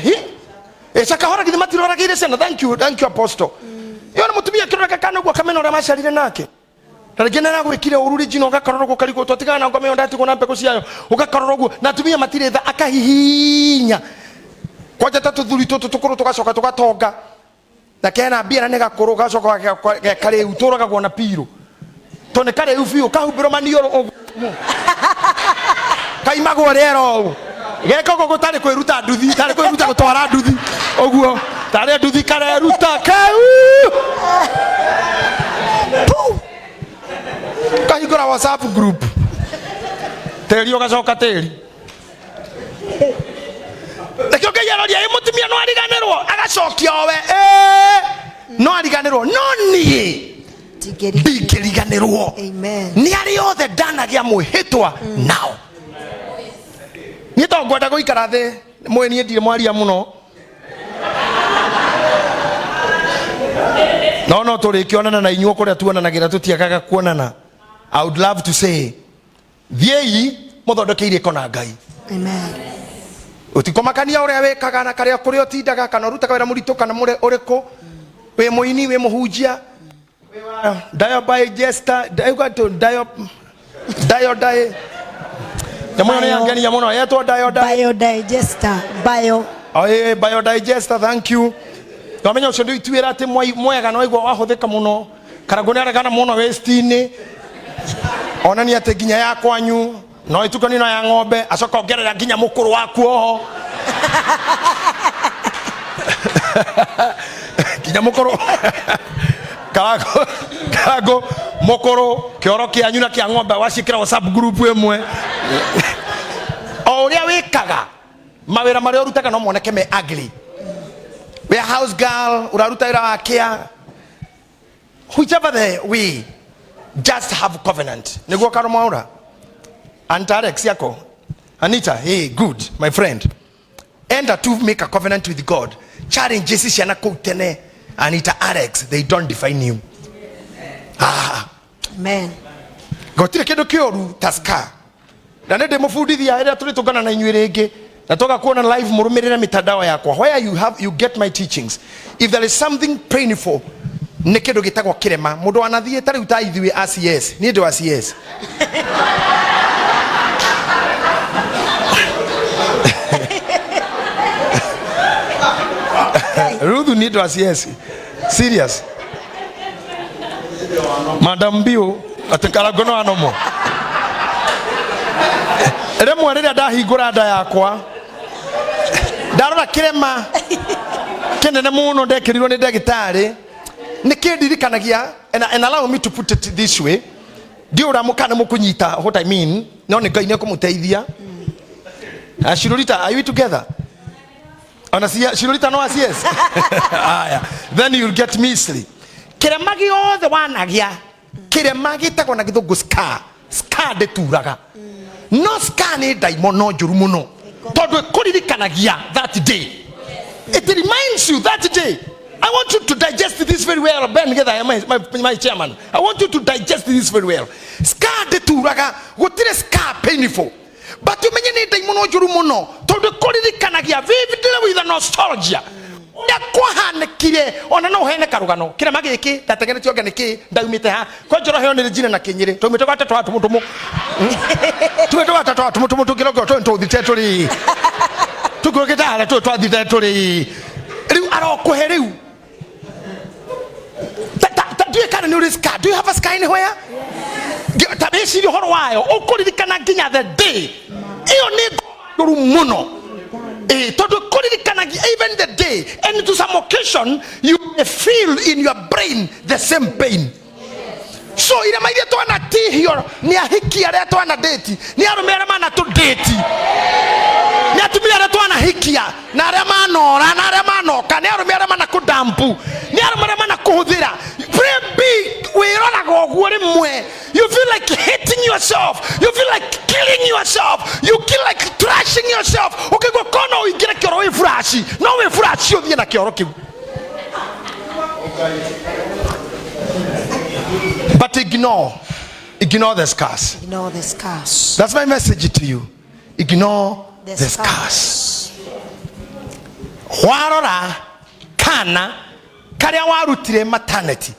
hi ĩcakahora githĩ matiroragĩire ciana. Thank you, thank you, apostle. Yo nĩ mũtumia akĩrora kana ũguo akamenya ũrĩa maciarire nake na rĩngĩ nĩaragwĩkire ũru rĩngĩ na ũgakorora ũguo ũkarigwo twatigana na ngoma ĩyo ndatigwo na mbegũ ciayo ũgakorora ũguo na atumia matirĩ tha akahihinya kwanja ta tũthuri tũtũ tũkũrũ tũgacoka tũgatonga. Na kena mbia na nĩ gakũrũ gacoka gekarĩu tũragagwo na pirũ tondũ nĩ karĩu biũ kahumbĩrwo maniũrũ ũguo kaimagwo rĩera ũũ geka ũguo gũtarĩ kwĩruta nduthi tarĩ kwĩruta gũtwara nduthi ũguo tarĩ nduthi kareruta kau Puu! Kahingũra WhatsApp group tĩri ũgacoka tĩri nĩkĩo Ngai aroria ĩ mũtumia no ariganĩrwo agacokia owe "Ĩĩ, no ariganĩrwo no niĩ ndingĩriganĩrwo Amen. Nĩ arĩa othe ndanagĩa mwĩhĩtwa nao. Niĩ to ngwenda gũikara thĩ mwĩ niĩ ndirĩ mwaria mũno no no tũrĩkĩonana na inyuo kũrĩa tuonanagĩra tũtiagaga kuonana. I would love to say thiĩi mũthondeke irĩko na Ngai. Amen. Ũtikomakania ũrĩa wĩkaga na karĩa kũrĩa ũtindaga kana ũrutaga wĩra mũritũ kana mũrĩ ũrĩkũ wĩ mũini wĩ mũhunjia diadigester dio dio di nyamũ ĩyo nĩ yangenia mũno yetwo dio di Biodigester. Bio. Oh, biodigester, thank you. Twamenya ũcio ndũituĩra atĩ mwega no igua wahũthĩka mũno karangũ nĩ aregana mũno waste-inĩ onania atĩ nginya ya kwanyu no ĩtukanie na ya ng'ombe acoka ongerera nginya mũkũrũ waku oho nginya mũkũrũ karangũ karangũ mũkũrũ kĩoro kĩanyu na kĩa ng'ombe waciĩkĩra WhatsApp group ĩmwe o ũrĩa wĩkaga mawĩra marĩa ũrutaga no moneke me ugly wĩ a house girl ũraruta wĩra wa kĩa whichever the way, just have covenant nĩguo karo mwaũra Anta Alex yako Anita, hey, good my friend, enter to make a covenant with God. Challenges ciana kũu tene, Anita Alex, they don't define you. Ah. Amen. Gũtirĩ kĩndũ kĩũru ta scar na nĩ ndĩmũbundithia rĩrĩa tũrĩtũngana na inyuĩ rĩngĩ na twoka kuona live mũrũmĩrĩre mitandao yakwa where you have you get my teachings. If there is something painful nĩ kĩndũ gĩtagwo kĩrema mũndũ wanathiĩ ta rĩu ta ithuĩ a CS niĩ ndĩ wa CS. Ruthu niĩ ndĩ wa CS serious Madam Biu atĩ karango no anomo rĩmwe rĩrĩa ndahingũra nda yakwa ndarora kĩrema kĩnene mũno ndekĩrirwo nĩ ndagĩtarĩ nĩ kĩndirikanagia and allow me to put it this way ndiũ ũrĩa mũkana mũkũnyita what I mean no nĩ Ngai nĩ ekũmũteithia. Shirurita, are we together? Ona Shirurita no yes aya then you'll get me easily. Kĩrema gĩothe wanagĩa kĩrema gĩtagwo na gĩthũngũ scar. Scar ndĩturaga no scar nĩ ndaimono njũru mũno tondũ ĩkũririkanagia that day. It reminds you that day. I want you to digest this very well. Ben Getha, my chairman, I want you to digest this very well. Scar ndĩturaga gũtirĩ scar painful but umenye nĩ ndaimono njũru mũno tondũ ĩkũririkanagia vividly with a nostalgia ũrĩa kwahanĩkire ona no ũheane karũgano kĩrema gĩkĩ ndatengeretio anga nĩkĩ ndaumĩte ha kwa njoro heo nĩ njina na kĩnyĩrĩ twaumĩte gwa tatũ wa tũmũtũmũ tumĩte gwa tatũ wa tũmũtũmũ tũkĩrongo tũĩ tũthite tũrĩ tũkĩrokĩte harĩa tũĩ twathite tũrĩ rĩu arokũhe rĩu ndiũĩ kana nĩ ũrĩ scar. Do you have a scar anywhere? Ta wĩcirie ũhoro wayo ũkũririkana nginya the day ĩyo nĩ njũru mũno tondũ kũririkanagia even the day and to some occasion you may feel in your brain the same pain. So irema iria twanatihio nĩ ahiki arĩa twanadate nĩ arũme arĩa manatũdate nĩ atumia arĩa twanahikia na arĩa manora na arĩa manoka nĩ arũme arĩa manakũdampu nĩ arũme arĩa manakũhũthĩra. Pray big wĩroraga ũguo rĩmwe you feel like hating yourself, you feel like killing yourself, you feel like trashing yourself ũkaigua kona ũingĩre kĩoro wĩ furashi no wĩ furashi ũthiĩ na kĩoro kĩu. But ignore the scars. Ignore the scars. That's my message to you. Ignore the scars. Warora kana karĩa warutire maternity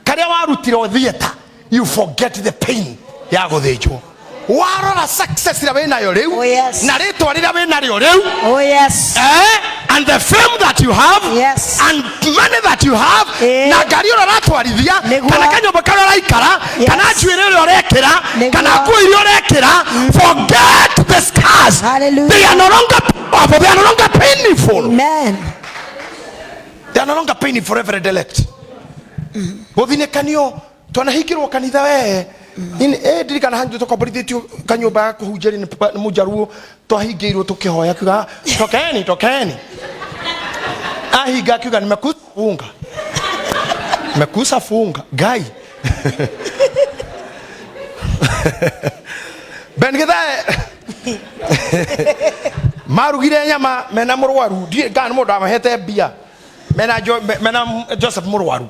karĩa warutire theater you forget the pain ya gũthĩnjwo. Warora success ĩrĩa wĩnayo rĩu, Oh, yes. na rĩtwa rĩrĩa wĩnarĩo rĩu, Oh yes. eh? And the fame that you have, Yes. and money that you have, Eh. na ngari ũrĩa ũratwarithia, Nĩguo. kana kanyũmba karĩa ũraikara, Yes. kana njuĩrĩ ĩrĩa ũrekĩra, Nĩguo. kana nguo iria ũrekĩra, forget the scars. Hallelujah. They are no longer powerful, they are no longer painful. Amen. They are no longer painful, Reverend elect. Gũthinĩkanio twanahingĩrwo kanitha we. Eh, ndirikana handu tũkomborithĩtio kanyũmba ga kũhunjĩria nĩ mũjaruo, twahingĩirwo tũkĩhoya, kiuga tokeni tokeni, ahinga akiuga nimekusa funga, nimekusa funga ngai. Ben Githae marugire nyama mena mũrwaru, ndiĩ kana nĩ mũndũ amahete mbia, mena mena Joseph mũrwaru,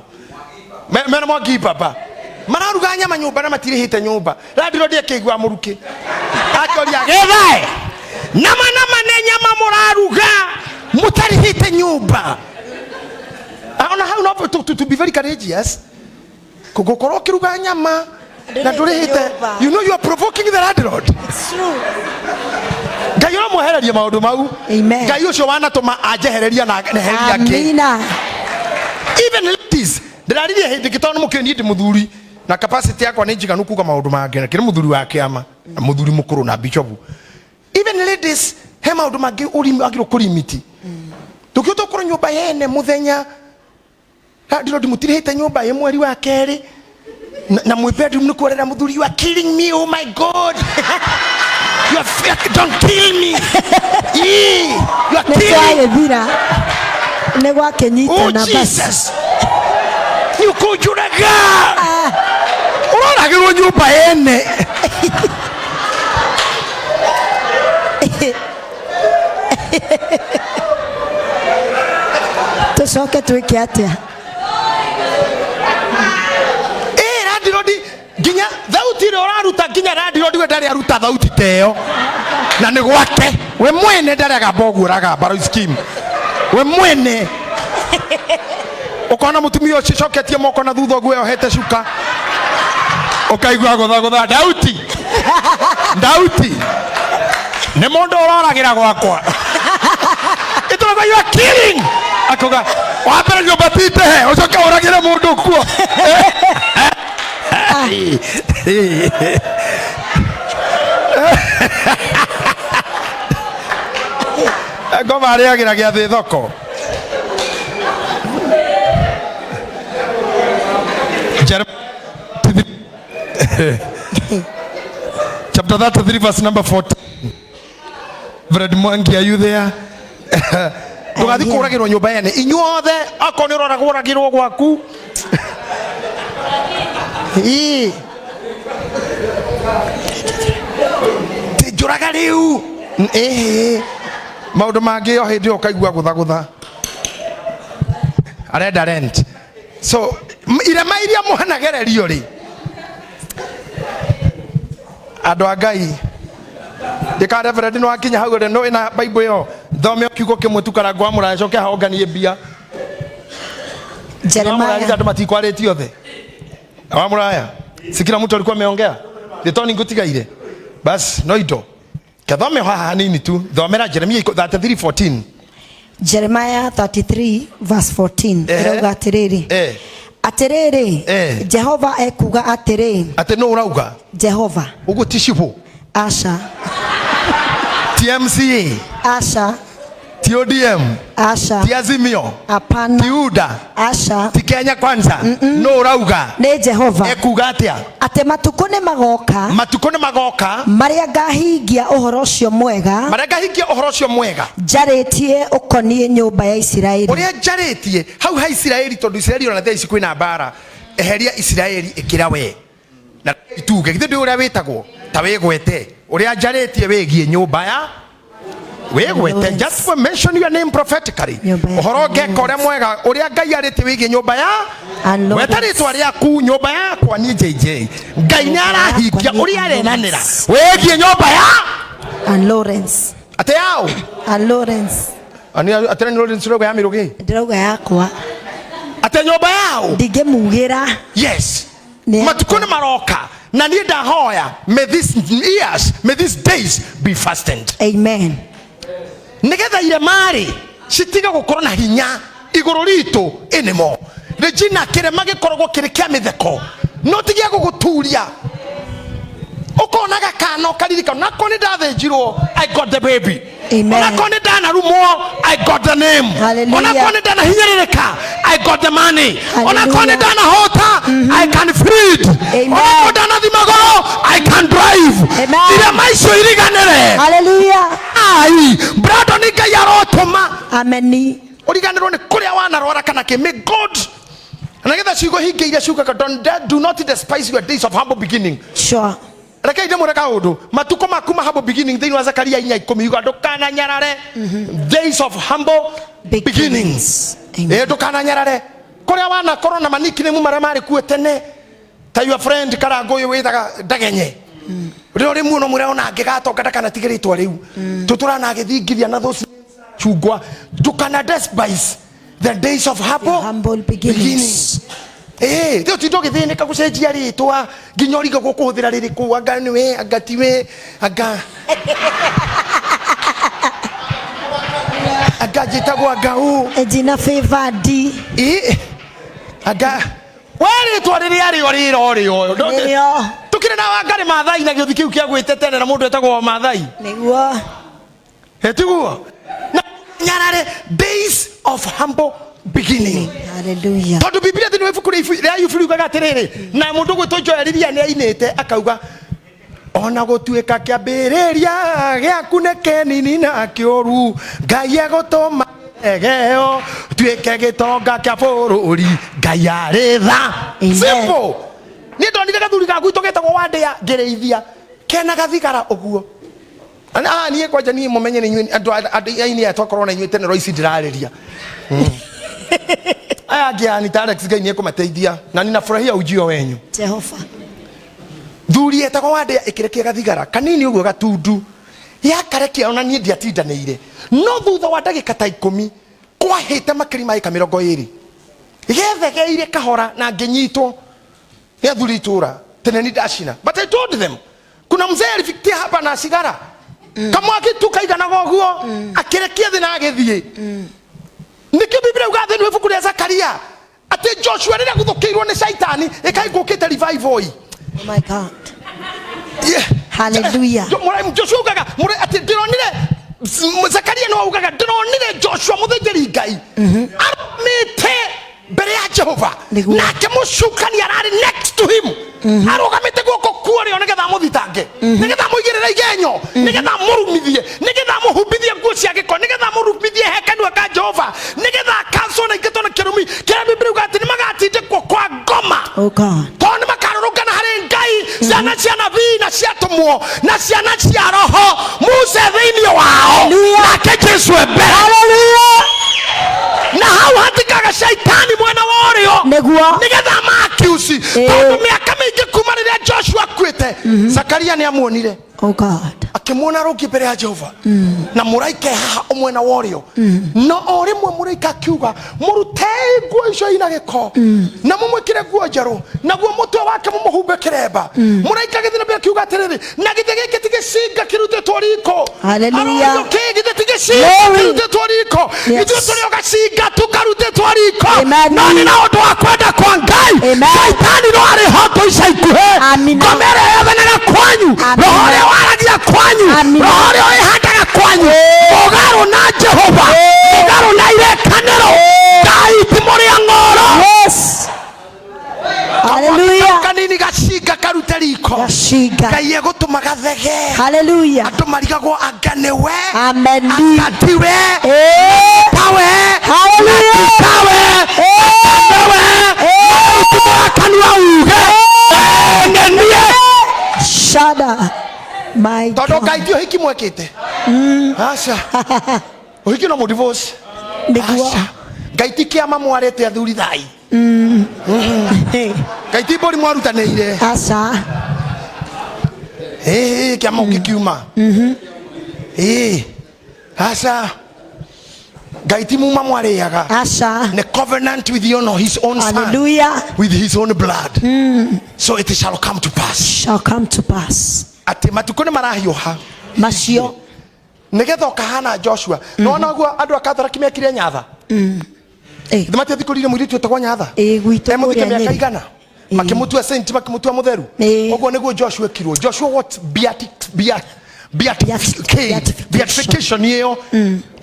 mena Mwangi baba mararuga nyama nyũmba na matirĩhĩte nyũmba. Landlord akĩigua mũrukĩ, akĩoria Githae, nama nama nĩ nyama mũraruga mũtarĩhĩte nyũmba? Ona hau no to be very courageous, gũkorwo ũkĩruga nyama na ndũrĩhĩte nyũmba. You know you are provoking the landlord. It's true. Ngai ũramwehereria maũndũ mau. Amen. Ngai ũcio wanatũma anjehereria na neheria ngĩ. Amina. Even ladies, ndĩraririe hĩndĩ ĩngĩ tondũ nĩmũkĩũĩ niĩ ndĩ mũthuri na capacity yakwa nĩ njiganu kuga maũndũ mangĩ, kĩrĩ mũthuri wa kĩama na mũthuri mũkũrũ na bishop. Even ladies, he maũndũ mangĩ wagĩrĩirwo kũrimiti. Ndũngĩhota gũkorwo nyũmba yene mũthenya landlord mũtirĩhĩte nyũmba ĩ mweri wa kerĩ, na mwĩ bedroom nĩ kwerera mũthuri, "You are killing me, oh my God, you are don't kill me. Ee, you are Nĩ killing." twagĩthira. Nĩ Oh gwakĩnyitana basi. Jesus, nĩ ũkũnjũraga. Ũroragĩrwo nyũmba yene. Tũcoke twĩke atĩa? Ĩ landlord nginya thauti ĩrĩa ũraruta, nginya landlord we ndarĩ aruta thauti ta ĩyo, na nĩ gwake we mwene ndarĩ agamba ũguo ũragamba rĩu scheme we mwene. Ũkona mũtumia ũcio coketie moko na thutha ũguo yohete cuka, ũkaigua gũthagũtha dauti dauti, nĩ mũndũ ũroragĩra gwakwa ĩtũraga, "You are killing." Akauga wa mbere nyũmba ti ndehe, ũcoke ũragĩre mũndũ kuo. Ngoma arĩagĩra gĩathĩ thoko. Chapter 33 verse number 14. Fred Mwangi, are you there? Ndũgathiĩ kũragĩrwo nyũmba yene inyuothe, akorwo nĩ ũrora kũragĩrwo gwaku. Ĩ. Ti njũraga rĩu. Ĩhĩ, maũndũ mangĩ o hĩndĩ ĩyo ũkaigua gũthagũtha arenda rent. So irema iria mũhanagererio rĩ, andũ a Ngai, ndĩka reverend nĩ wakinya hau rĩ, no ĩna Bible ĩyo, thome kiugo kĩmwe tu karango wa mũraya, coke honganie mbia. Jeremiah. Andũ matikwarĩtie othe wa mũraya, si kila mtu alikuwa ameongea, rĩtoni ngũtigaire bas no indo kathome haha hanini tu. Thomera Jeremia 33:14. Jeremiah 33 verse 14. Ehe. Ĩrauga atĩrĩrĩ, atĩrĩrĩ, Jehova ekuga atĩrĩ. Atĩ nũ ũrauga? Jehova. Ũguo ti cibũ? Aca. Ti MCA? Aca. Ti ODM? Aca. Ti Azimio? Hapana. Ti UDA? Aca. Ti Kenya Kwanza? Nũ ũrauga? Nĩ Jehova. Ekuga atĩa? Atĩ matukũ nĩ magoka, Matukũ nĩ magoka, marĩa ngahingia ũhoro ũcio mwega, marĩa ngahingia ũhoro ũcio mwega, njarĩtie ũkoniĩ nyũmba ya Isiraeli. Ũrĩa njarĩtie hau ha Isiraeli, tondũ Isiraeli ona thaa ici kwĩna mbara. Eheria Isiraeli, ĩkĩra we na ituge githĩ ndĩ ũrĩa wĩtagwo ta wĩgwete ũrĩa njarĩtie wĩgiĩ nyũmba ya wĩgwete. Lawrence. Just mention your name prophetically. Nyũmba ya Ũhoro ngeka ũrĩa mwega ũrĩa Ngai arĩtie wĩgiĩ nyũmba ya Ann weta Lawrence. rĩtwa rĩaku, nyũmba yakwa niĩ JJ, Ngai nĩ arahingia Nyũmba yakwa ũrĩa niĩ arenanĩra Lawrence. wĩgiĩ nyũmba ya Ann Lawrence. Atĩ yaũ? Ann Lawrence. Atĩ nĩ Lawrence ũrauga ya mĩrũgĩ? Ndĩrauga yakwa. Atĩ nyũmba yaũ? Ndingĩmugĩra. Yes. Nĩ Matukũ nĩ maroka. Na niĩ ndahoya, may these years, may these days be fastened. Amen. Nigetha irema-rĩ citiga gũkorwo na hinya igũrũ ritũ anymore. Regina, kĩrema gĩkoragwo kĩrĩ kĩa mĩtheko, no ti gĩa gũgũturia. Ũkona gakana ũkaririkana, nako nĩ ndathĩnjirwo, I got the baby. Amen. Onako nĩ ndanarumwo, I got the name. Hallelujah. Onako nĩ ndanahinyĩrĩrĩka, I got the money. Hallelujah. Onako nĩ ndanahota, I can feed. Amen. Onako ndanathi magoro, I can drive. Amen. Irema icio iriganĩre. Hallelujah. Ai, Brandon, Ngai arotũma Ameni. ũriganĩrwo nĩ kũrĩa wanarwara kana kĩ. May God, na getha ciugo hinge iria ciugaga, do not despise your days of humble beginning. Sure. Rekei ndĩmwĩre kaũndũ, matukũ maku ma humble beginning, thĩinĩ wa Zakaria 4:10 yuga ndũkananyarare days of humble beginnings. Amen. Ĩ, ndũkananyarare kũrĩa wanakorwo na manikname marĩa marĩ kuo tene, ta your friend Karangũ ũyũ wĩtaga Ndagenye, rĩo rĩmwe no mwĩre ona angĩgatonga ndakanatige rĩtwa rĩu tũtũrana agĩthingithia na those chungwa. Ndũkana despise the days of humble, Humble beginnings. Ĩĩ, rĩu tinda ũgĩthĩnĩka gũcenjia rĩtwa nginya ũrigagwo kũhũthĩra rĩrĩkũ, anga nĩwe, anga tiwe, anga njĩtagwo anga ũ. Ejina favor D. Ĩ, anga we rĩtwa rĩrĩa rĩo rĩro rĩo. Nĩrĩo. Tũkĩrĩ na Wangari Maathai na gĩũthi kĩu kĩa gwĩte tene na mũndũ etagwo Maathai. Nĩguo. Ĩtiguo na nyarare days of humble beginning. Hallelujah. Tondũ Biblia thĩinĩ wa ibuku rĩa Ayubu riugaga atĩrĩrĩ, na mũndũ gwĩtwo Joel nĩ ainĩte akauga, ona gũtuĩka kĩambĩrĩria gĩaku nĩ kĩnini na kĩũru, Ngai egũtũma egeo tuĩke gĩtonga kĩa bũrũri. Ngai arĩ tha. Amen. Simple. Niĩ ndonire gathuri ga gwitũ getagwo Wandĩa ngĩrĩithia kena gathigara ũguo. Ah, niĩ kwanja niĩ mũmenye nĩ inyuĩ andũ andũ aini aya twakorwo na inyuĩ tene ro ici ndĩrarĩria aya angĩ yani ta Alex, Ngai nĩ ekũmateithia na ninafurahia ujio wenyu. Jehova. Thuri etagwo Wandĩa ĩkĩrekia gathigara kanini ũguo gatundu, yakarekia, ona niĩ ndiatindanĩire, no thutha wa ndagĩka ta 10 kwahĩte makĩria ma ĩka 20 gethegeire kahora na ngĩnyitwo nĩ athuri itũra tene ni ndacina. But I told them kuna mzee alifikia hapa na sigara kamwaki tu kaiganaga ũguo, akĩrekia thĩ na agĩthiĩ. Nĩkĩo Biblia yugaga thĩinĩ wa ibuku rĩa Zakaria atĩ Joshua rĩrĩa guthũkĩirwo nĩ Shaitani ĩkaingũkĩte revival ii. Oh my God. Hallelujah. Joshua ugaga atĩ ndĩronire, Zakaria nĩwe ugaga, ndĩronire Joshua mũthĩnjĩri Ngai arũmĩte mbere ya Jehova, Nĩguo. nake mũcukani ararĩ next to him, arũgamĩte guoko kuorĩo nĩgetha amũthitange, nĩgetha amũigĩrĩre igenyo, nĩgetha amũrumithie, nĩgetha amũhumbithie nguo cia gĩko, nĩgetha amũrumithie he kanua ka Jehova, nĩgetha akancwo na ingatwo na kĩrumi kĩrĩa Biblia yugaga atĩ nĩmagatindĩkwo kwa ngoma, Oh God. tondũ nĩ makarũrũngana harĩ Ngai, ciana cia nabii na cia atũmwo na ciana cia roho, Musa thĩinĩ wao, Hallelujah. nake Jesu e mbere. Hallelujah. Na hau hatikaga shaitani mwena wa ũrĩo Nĩguo. nĩgetha makiuci, tondũ mĩaka mĩingĩ kuma rĩrĩa Joshua akuĩte, Zakaria nĩ amuonire, Oh God. akĩmuona rũngĩ mbere ya Jehova na mũraika e haha ũmwena wa ũrĩo. No o rĩmwe mũraika akiuga, mũrutei nguo icio ina gĩko na mũmwĩkĩre nguo njerũ, naguo mũtwe wake mũmũhumbe kĩremba. Mũraika agĩthiĩ na mbere akiuga atĩrĩrĩ, na githĩ gĩkĩ ti gĩcinga kĩrutĩtwo riko? Hallelujah. Arorio kĩ? Githĩ ti gĩcinga Glory. kĩrutĩtwo riko? Yes. Ithuĩ tũrĩ o gacinga tu karutĩtwo riko, Amen. no nĩ na ũndũ wa kwenda kwa Ngai, Amen. Shaitani no arĩ hotwo ica ikuhĩ. Amina. Ngoma ĩrĩa yathanaga kwanyu, Amina. roho ũrĩa waragia kwanyu, Amina. roho ũrĩa wĩhandaga kwanyu, mũgarũ na Jehova, mũgarũ na irĩkanĩro, Ngai ti mũrĩa ng'oro. Yes. Hallelujah. Kanini gacinga karute riko, Gashinga. Ngai egũtũma gathege. Hallelujah. Andũ marigagwo anga nĩwe, Amen. anga tiwe, Eh. tawe, Hallelujah. tawe, nĩwe. Tumũra kanua uge nenie. Shada. My Tondũ God. Ngai ti ũhiki mwekĩte, aca, ũhiki no mũdivorce. Nĩguo. Aca, Ngai ti kĩama mwarĩte athuri thai. Ngai ti mbũri mwarutanĩire. Aca. Ĩĩ, kĩama ũngĩkiuma. Ĩĩ, aca. Ngai ti muma mwarĩaga. Aca. Nĩ covenant with you know, his own son, Hallelujah. with his own blood. So it shall come to pass. Shall come to pass. Atĩ matukũ nĩ marahiũha. Macio. Nĩgetha ũkahana Joshua. Nĩwona ũguo andũ a Katholiki mekire Nyatha? Eh. Nĩmatiathikũrire mũirĩtu wetagwo Nyatha? Ĩĩ, gwitũ Emũthike kũrĩa mĩaka Nyĩrĩ. igana? Makĩmũtua saint, makĩmũtua mũtheru. Ĩĩ. Ũguo nĩguo Joshua ekirwo. Joshua what Beatification. beatification ĩyo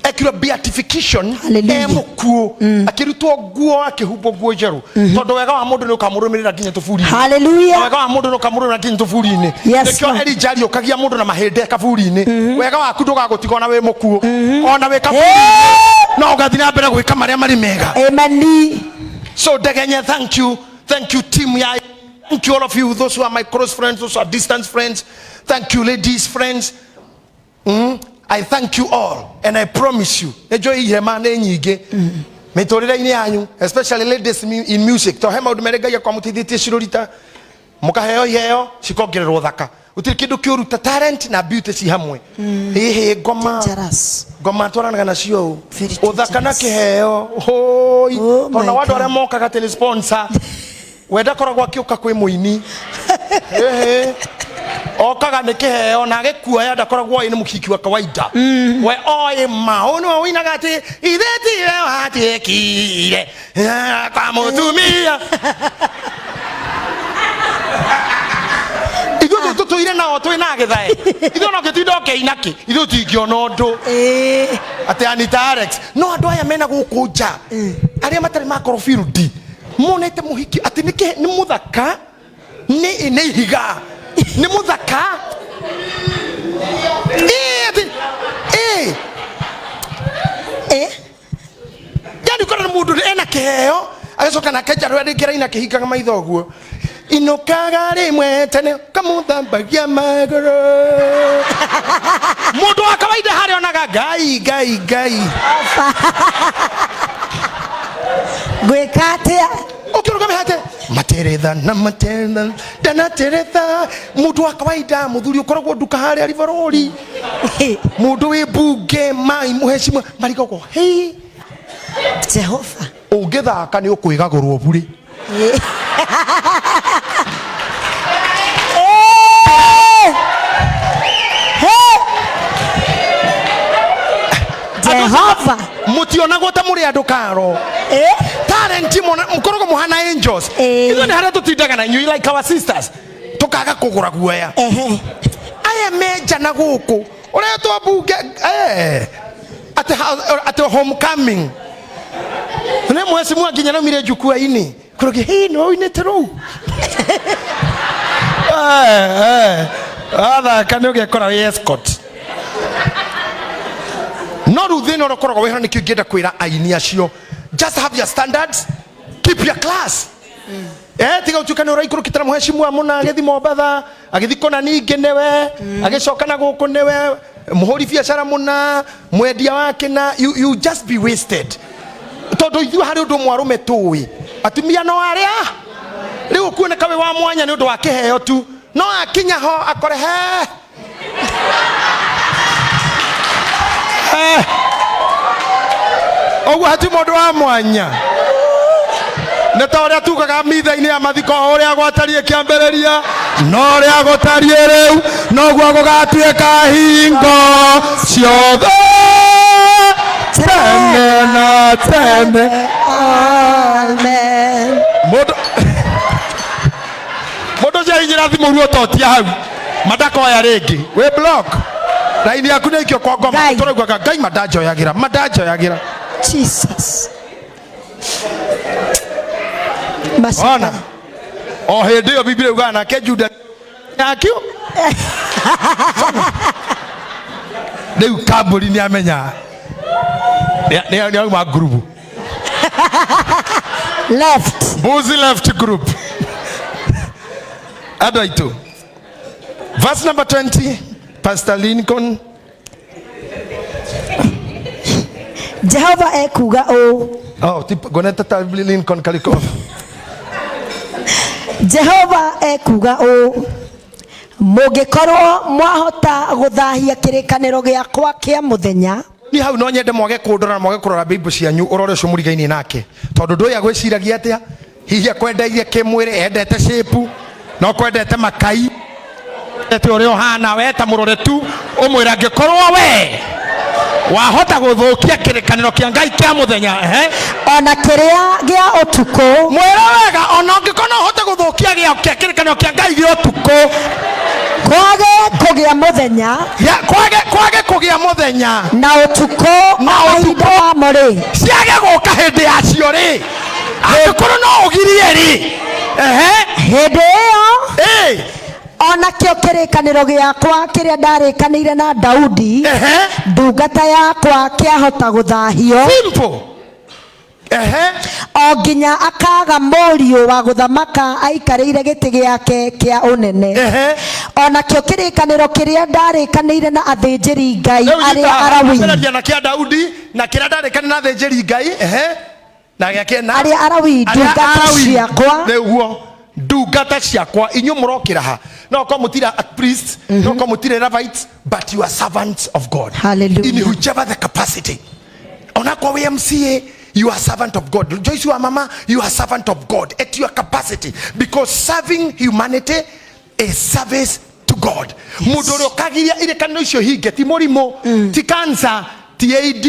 ekirwo beatification. Hallelujah. E mũkuũ akĩrutwo nguo, akĩhumbwo nguo njerũ, tondũ wega wa mũndũ nĩ ũkamũrũmĩrĩra nginya tũburi-inĩ. Hallelujah. Wega wa mũndũ nĩ ũkamũrũmĩrĩra nginya tũburi-inĩ. Yes, nĩkĩo Lord. Elijah ariũkagia mũndũ na mahĩndĩ kaburi-inĩ. Wega waku ndũgagũtiga ona wĩ mũkuũ, ona wĩ kaburi-inĩ Hey. no ũgathiĩ na mbere gwĩka marĩa marĩ mega. Amen. So Ndegenye, thank you. Thank you, team. Yeah, thank you all of you, those who are my close friends, those who are distant friends. Thank you, ladies, friends. I thank you all, and I promise you, enjoy ihema nĩ nyingĩ mĩtũrĩre-inĩ yanyu, especially ladies in music, to he maũndũ merĩ Ngai akwamũteithĩtie cirũrita mũkaheo iheo cikongererwo thaka. Gũtirĩ kĩndũ kĩũru ta talent na beauty ci hamwe. Ĩhĩ ngoma. Dangerous. Ngoma twaranaga nacio. Very Ũthaka na dangerous. kĩheo hoi. Oh my Tondũ andũ God. arĩa mokaga atĩ nĩ sponsor, we ndakoragwo akĩũka kwĩ mũini. Ĩhĩ, okaga nĩ kĩheo na agĩkuoya, ndakoragwo oĩ nĩ mũhiki wa kawaida. We oĩ ma ũyũ nĩwe ũinaga atĩ ithe tiwe watuĩkire kwa mũtumia. Ithuĩ tũtũire nao twĩ na gĩthae, ithuĩ no ngĩtinda ũkĩina kĩ, ithuĩ tingĩona ũndũ. Atĩ Anita Alex, no andũ aya mena gũkũ nja arĩa matarĩ makorwo field monete mũhiki atĩ nĩ mũthaka, nĩ ihiga, nĩ mũthaka. Ĩ, atĩ, ĩ. Yani ũkona nĩ mũndũ ena kĩheo, agĩcoka nake njarũ rĩngĩ araina akĩhingaga maitho ũguo, inũkaga rĩmwe tene kamũthambagia magũrũ. Mũndũ wa kawaida harĩa onaga Ngai, Ngai, Ngai. Gwĩka atĩa? Ũkĩrũgame hate materetha na materetha ndanateretha. Mũndũ wa kawaida, mũthuri ũkoragwo nduka harĩa Rivaroli, mũndũ wĩ mbunge mai mũhecimwa marigagwo hei. Jehova. Ũngĩthaka nĩ ũkwĩgagũrwo burĩ. Eh. Hey. Jehova. Mũtionagwo ta mũrĩ andũ karo. Talent mũkoragwo mũhana angels. Ithuĩ nĩ harĩa tũtindaga na inyuĩ like our sisters, tũkaga kũgũra guoya. Aya menja na gũkũ ũretwo mbunge, atĩ homecoming nĩ mũhecimwa nginya naumire njukua-inĩ kũrũgĩ hii nĩ ũinĩte rũu. Athaka nĩ ũgekora wĩ escort. No rĩu thĩna ũrĩa ũkoragwo wĩho, nĩkĩo ingĩenda kwĩra aini acio, just have your standards, keep your class. Tiga ũtuĩka nĩ ũraikũrũkĩte na mũhecimwa mũna agĩthi Mombatha, agĩthi kũna ningĩ nĩwe agĩcoka na gũkũ nĩwe mũhũri biacara mũna mwendia wa kĩna, you just be wasted, tondũ ithuĩ harĩ ũndũ ũmwe arũme tũĩ, atumia no arĩa rĩu ũkuoneka wĩ wa mwanya nĩ ũndũ wa kĩheo tu, no akinya ho akore he. Ũguo hati mũndũ wa mwanya, nĩ ta ũrĩa tugaga mitha-inĩ ya mathiko, o ũrĩa gwatariĩ kĩambĩrĩria no ũrĩa gũtariĩ rĩu noguo gũgatuĩka hingo ciothe tene na tene. Amen. Mũndũ ũcio ahinyĩra thimũ ruo totia hau mandakoya rĩngĩ wĩ block raini yaku nĩ ikio kwa ngoma. Ngai. Tũraugaga Ngai mandanjoyagĩra, mandanjoyagĩra. Jesus. Ona Mashaka. o hĩndĩ ĩyo Biblia yugaga nake Juda yakio rĩu kambũri nĩ amenya nĩ auma ngurubu. Left. Mbuzi left group. Andũ aitũ, verse number 20, Pastor Lincoln. Jehova ekuga ũũ. Oh, ngonete ta Lincoln Kalikov. Jehova ekuga ũũ, mũngĩkorwo mwahota gũthahia kĩrĩkanĩro gĩakwa kĩa mũthenya. Ni hau no nyende mwage kundora na mwage kurora Bible cianyu urore ucio murigainie nake, tondu ndu agwiciragia atia. Hihi akwendeirie kimwiri, endete shape, no kwendete makai, endete uria uhana we, ta murore tu umwira angikorwo we wahota guthukia kirikaniro kia Ngai kia muthenya, ehe. Ona kiria gia utuku. Mwira wega, ona ungikorwo no uhote guthukia gia kia kirikaniro kia Ngai gia utuku, kwage kugia muthenya, ya kwage kugia muthenya na utuku, na mahinda utuku mamo ri, ciage guka hindi yacio ri, angikorwo no ugirie ri, ehe. Hindi iyo ĩ ona kĩo kĩrĩkanĩro gĩakwa kĩrĩa ndarĩkanĩire na Daudi ehe ndungata yakwa kĩahota gũthahio, simple, ehe. O nginya akaga mũriũ wa gũthamaka aikarĩire gĩtĩ gĩake kĩa ũnene. Ehe. Ona kĩo kĩrĩkanĩro kĩrĩa ndarĩkanĩire na athĩnjĩri Ngai Rĩu arĩa nyita Arawii, ambĩrĩria na kĩa Daudi na kĩrĩa ndarĩkanĩire na athĩnjĩri Ngai, ehe, na gĩake na arĩa Arawii arĩa ndungata Alawii. ciakwa. Nĩguo ndungata ciakwa, inyuĩ mũrokĩra ha, no korwo mũtirĩ a priest, no korwo mũtirĩ Levites, but you are servants of God. Hallelujah. In whichever the capacity, onakorwo wĩ MCA, you are servant of God. Joyce wa mama, you are servant of God at your capacity, because serving humanity is service to God. Mũndũ ũrĩa ũkagiria irĩkanĩro icio hinge ti mũrimũ, ti cancer, ti AID,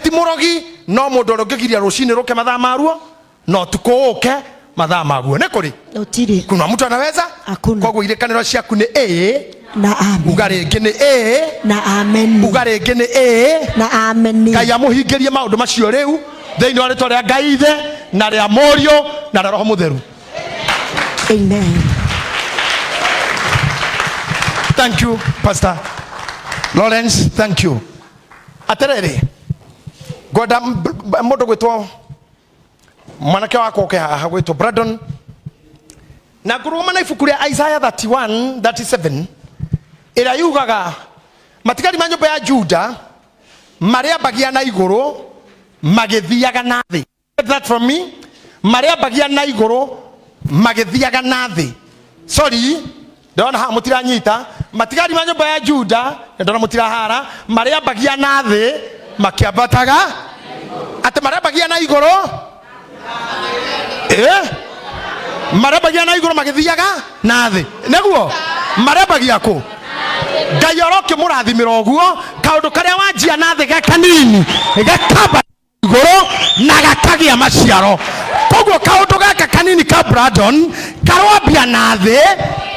ti mũrogi, no mũndũ ũrĩa ũngĩgiria rũcinĩ rũke mathaa maruo na ũtukũ ũke mathaa maguo nĩ kũrĩ. Gũtirĩ. Kuna mtu anaweza? Hakuna. Koguo irĩkanĩro ciaku nĩ ĩ Na amen. Uga rĩngĩ nĩ ĩ. Na amen. Uga rĩngĩ nĩ ĩ. Na amen. Ngai amũhingĩrie maũndũ macio rĩu thĩinĩ wa rĩtwa rĩa Ngai Ithe na rĩa Mũriũ na rĩa Roho Mũtheru. Amen. Thank you, Pastor Lawrence, thank you. Atĩrĩrĩ, ngwenda mũndũ gwĩtwo mwanake wakwa oke haha gwĩtwo Brandon, na ngũrũgama na ibuku rĩa Isaiah 31 37 ĩrĩa yugaga matigari ma nyũmba ya Juda marĩambagia na igũrũ magĩthiaga na thĩ. Get that from me? Marĩambagia na igũrũ magĩthiaga na thĩ. Sorry, ndĩrona haha mũtiranyita. Matigari ma nyũmba ya Juda, ndĩrona mũtirahara, marĩambagia na thĩ makĩambataga, atĩ marĩambagia na igũrũ, marĩambagia na igũrũ magĩthiaga na thĩ. Nĩguo marĩambagia kũ? Ngai orokĩmũrathimĩra ũguo, kaũndũ karĩa wanjia na thĩ gakanini gakamba igũrũ na gakagĩa maciaro. Koguo kaũndũ gaka kanini ka Brandon karwambia na thĩ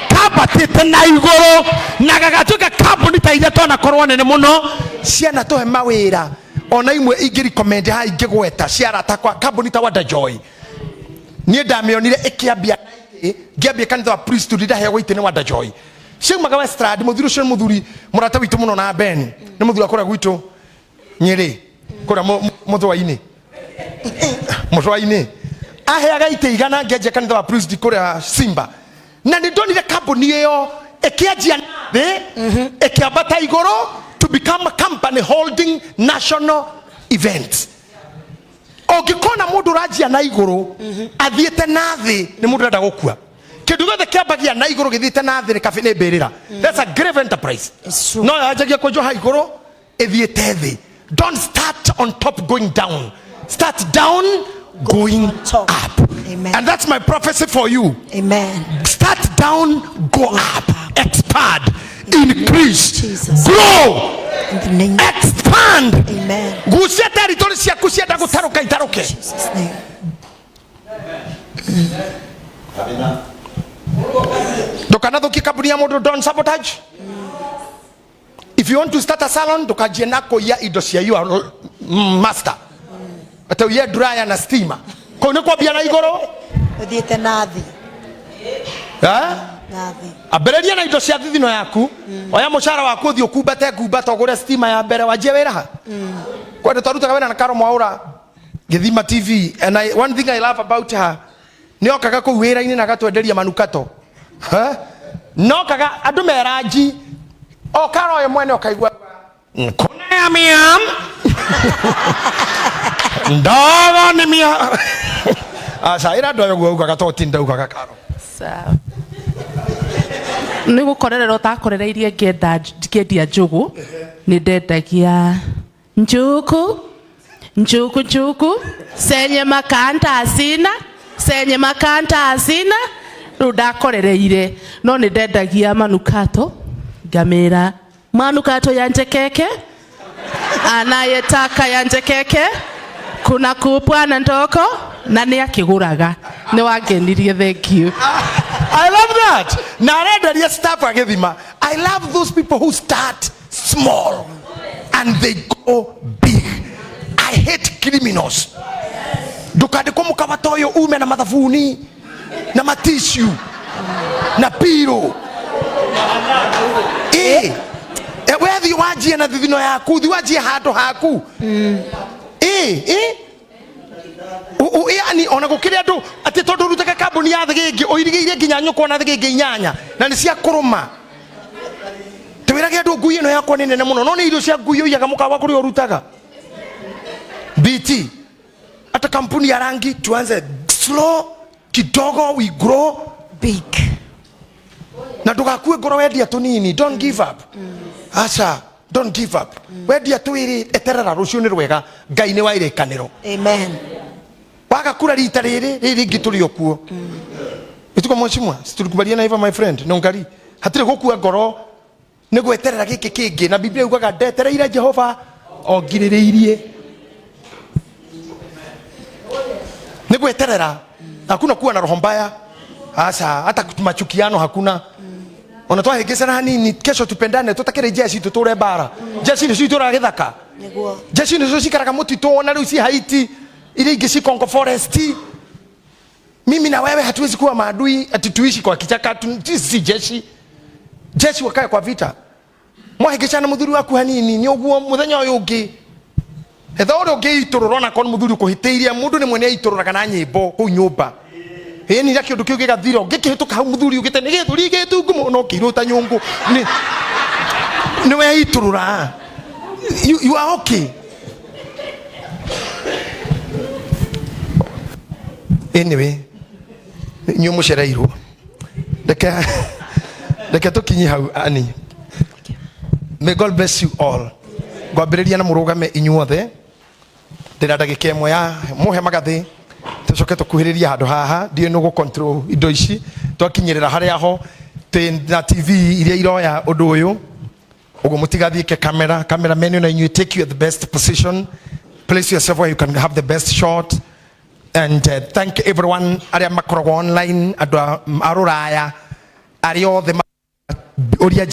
kambatĩte na igũrũ na gagatuĩka kambuni ta iria twanakorwo nene mũno ciana tũhe mawĩra, ona imwe ingĩ recommend haha ingĩgweta cia arata kwa kambuni ta Wonder Joy. Niĩ ndamĩonire ĩkĩambia ngĩambia kanitha wa priesthood, ndaheagwo itĩ nĩ Wonder Joy, ciaumaga Westland. Mũthuri ũcio nĩ mũthuri mũrata witũ mũno na Ben, nĩ mũthuri wa kũrĩa gwitũ Nyĩrĩ, kũrĩa mũthũa-inĩ, mũthũa-inĩ, aheaga itĩ 100 ngĩanjia kanitha wa priesthood kũrĩa Simba, na nĩ ndonire kambuni ĩyo ĩkĩanjia thĩ ĩkĩambata igũrũ to become a company holding national events. Ũngĩkona mũndũ ũranjia na igũrũ athiĩte na thĩ, nĩ mũndũ ũrenda gũkua. Kĩndũ gĩothe kĩambagia na igũrũ gĩthiĩte na thĩ nĩ kabi, nĩ mbĩrĩra. That's a grave enterprise. It's true. No yanjagia kwenjwo ha igũrũ ĩthiĩte thĩ. Don't start on top going down, start down going top. up. Amen. And that's my prophecy for you. Amen. Start down, go up, expand, increase, Jesus. grow, In the name. expand. Amen. Gucia territory ciaku, cienda gũtarũka itarũke. Jesus name. Ndũkanathukie kambuni ya mũndũ. Don't sabotage. If you want to start a salon, ndũkanjie na kũiya indo cia your master, atĩ ũiye dryer na steamer. Kũu nĩ kwambia na igũrũ. Ũthiĩte na thĩ. Eh? Na thĩ. Ambĩrĩria na indo cia thithino yaku. Oya mũcara waku, ũthiĩ ũkumbate ngumbata, ũgũre steamer ya mbere, wanjie wĩra ha kwenda. Twarutaga wĩra na Karo Mwaũra Gĩthima TV, and one thing I love about her, nĩ okaga kũu wĩra-inĩ na agatwenderia manukato. Ha? Nokaga andũ meranji o Karo ye mwene, ũkaigua kuna ya miam ndogo nĩ mia aca ĩra andũ ayo guo ugaga to tinda ugaga Karo. Sawa. Nĩ gũkorerera ũtakorereirie ngĩendia njũgũ, nĩ ndendagia. Njuku njuku njuku senye makanta asina senye makanta asina rĩu ndakorereire no nĩ ndendagia manukato ngamĩra manukato ya njekeke anayetaka ya njekeke kuna kupwa na ndoko na nĩ akĩgũraga nĩ wangenirie. Thank you. I love that. Na arenderia staff agĩthima. I love those people who start small and they go big. I hate criminals. Ndũkandĩkwo mũkawa ta ũyũ ume na mathabuni na matishu na piro. Ĩ, e, we thiĩ wanjie na thithino yaku, thiĩ wanjie handũ haku. Ĩ, ĩ yani ona gukiri andu ati tondu rutaga kambuni ya thigingi uirigeirie nginya nyukwa na thigingi inyanya na ni cia kuruma twirage andu ngui ino yakwa ni nene muno no ni irio cia ngui uiyaga mukawa kuria urutaga bt hata kampuni ya rangi tuanze slow kidogo, we grow big. Na ndugakue ngoro wendia tunini. Don't give up. Aca, don't give up. Wendia twiri, eterera rucio ni rwega. Ngai ni wa irikaniro. Amen. Waga kura rita riri riri ringi turi okuo ituko mheshimiwa, situlikubaliana hivyo, my friend? No ngari hatire gukua ngoro ni gweterera giki kingi na Biblia yugaga ndetereire Jehova o ngiririirie ni gweterera. Hakuna kuwa na roho mbaya asa, hata machukiano hakuna. Ona twahĩngĩcana hanini, kesho tupendane. Tutakĩrĩ jeshi tutũre mbara. Jeshi nĩcio itũraga gĩthaka. Nĩguo. Jeshi nĩcio cikaraga mũtitũ, ona rĩu ci Haiti, iria ingĩ ci Congo forest. Mimi na wewe hatuwezi kuwa maadui ati tuishi kwa kichaka. Sisi si jeshi. Jeshi wakae kwa vita. Mwahĩngĩcana mũthuri waku hanini nĩ ũguo, mũthenya ũyũ ũngĩ etha ũrĩa ũngĩitũrũra ona korwo nĩ mũthuri ũkũhĩtĩirie mũndũ nĩ mwene aitũrũraga na nyĩmbo kũu nyũmba ĩni ira kĩũndũ kĩu gĩgathira ũngĩkĩhĩtũka hau mũthuri ugĩte nĩ gĩthũri gĩtungu mũno ũkĩirwo ta nyũngũ nĩ weitũrũra. You are okay. Anyway, inyuĩ mũcereirwo, reke tũkinye hau. Ani may God bless you all. Ngwambĩrĩria na mũrũgame inyuothe. Ndĩna ndagĩka ĩmwe ya mũhe magathĩ tũcoke tũkuhĩrĩrie handũ haha. Ndiũĩ nũ gũ indo ici twakinyĩrĩra harĩa ho twĩ na TV iria iroya ũndũ ũyũ ũguo mũtigathiĩke. Camera cameramen na inyuĩ, take you at the best position. Place yourself where you can have the best shot. And thank everyone arĩa makoragwo online, andũ a rũraya arĩa othe ũria.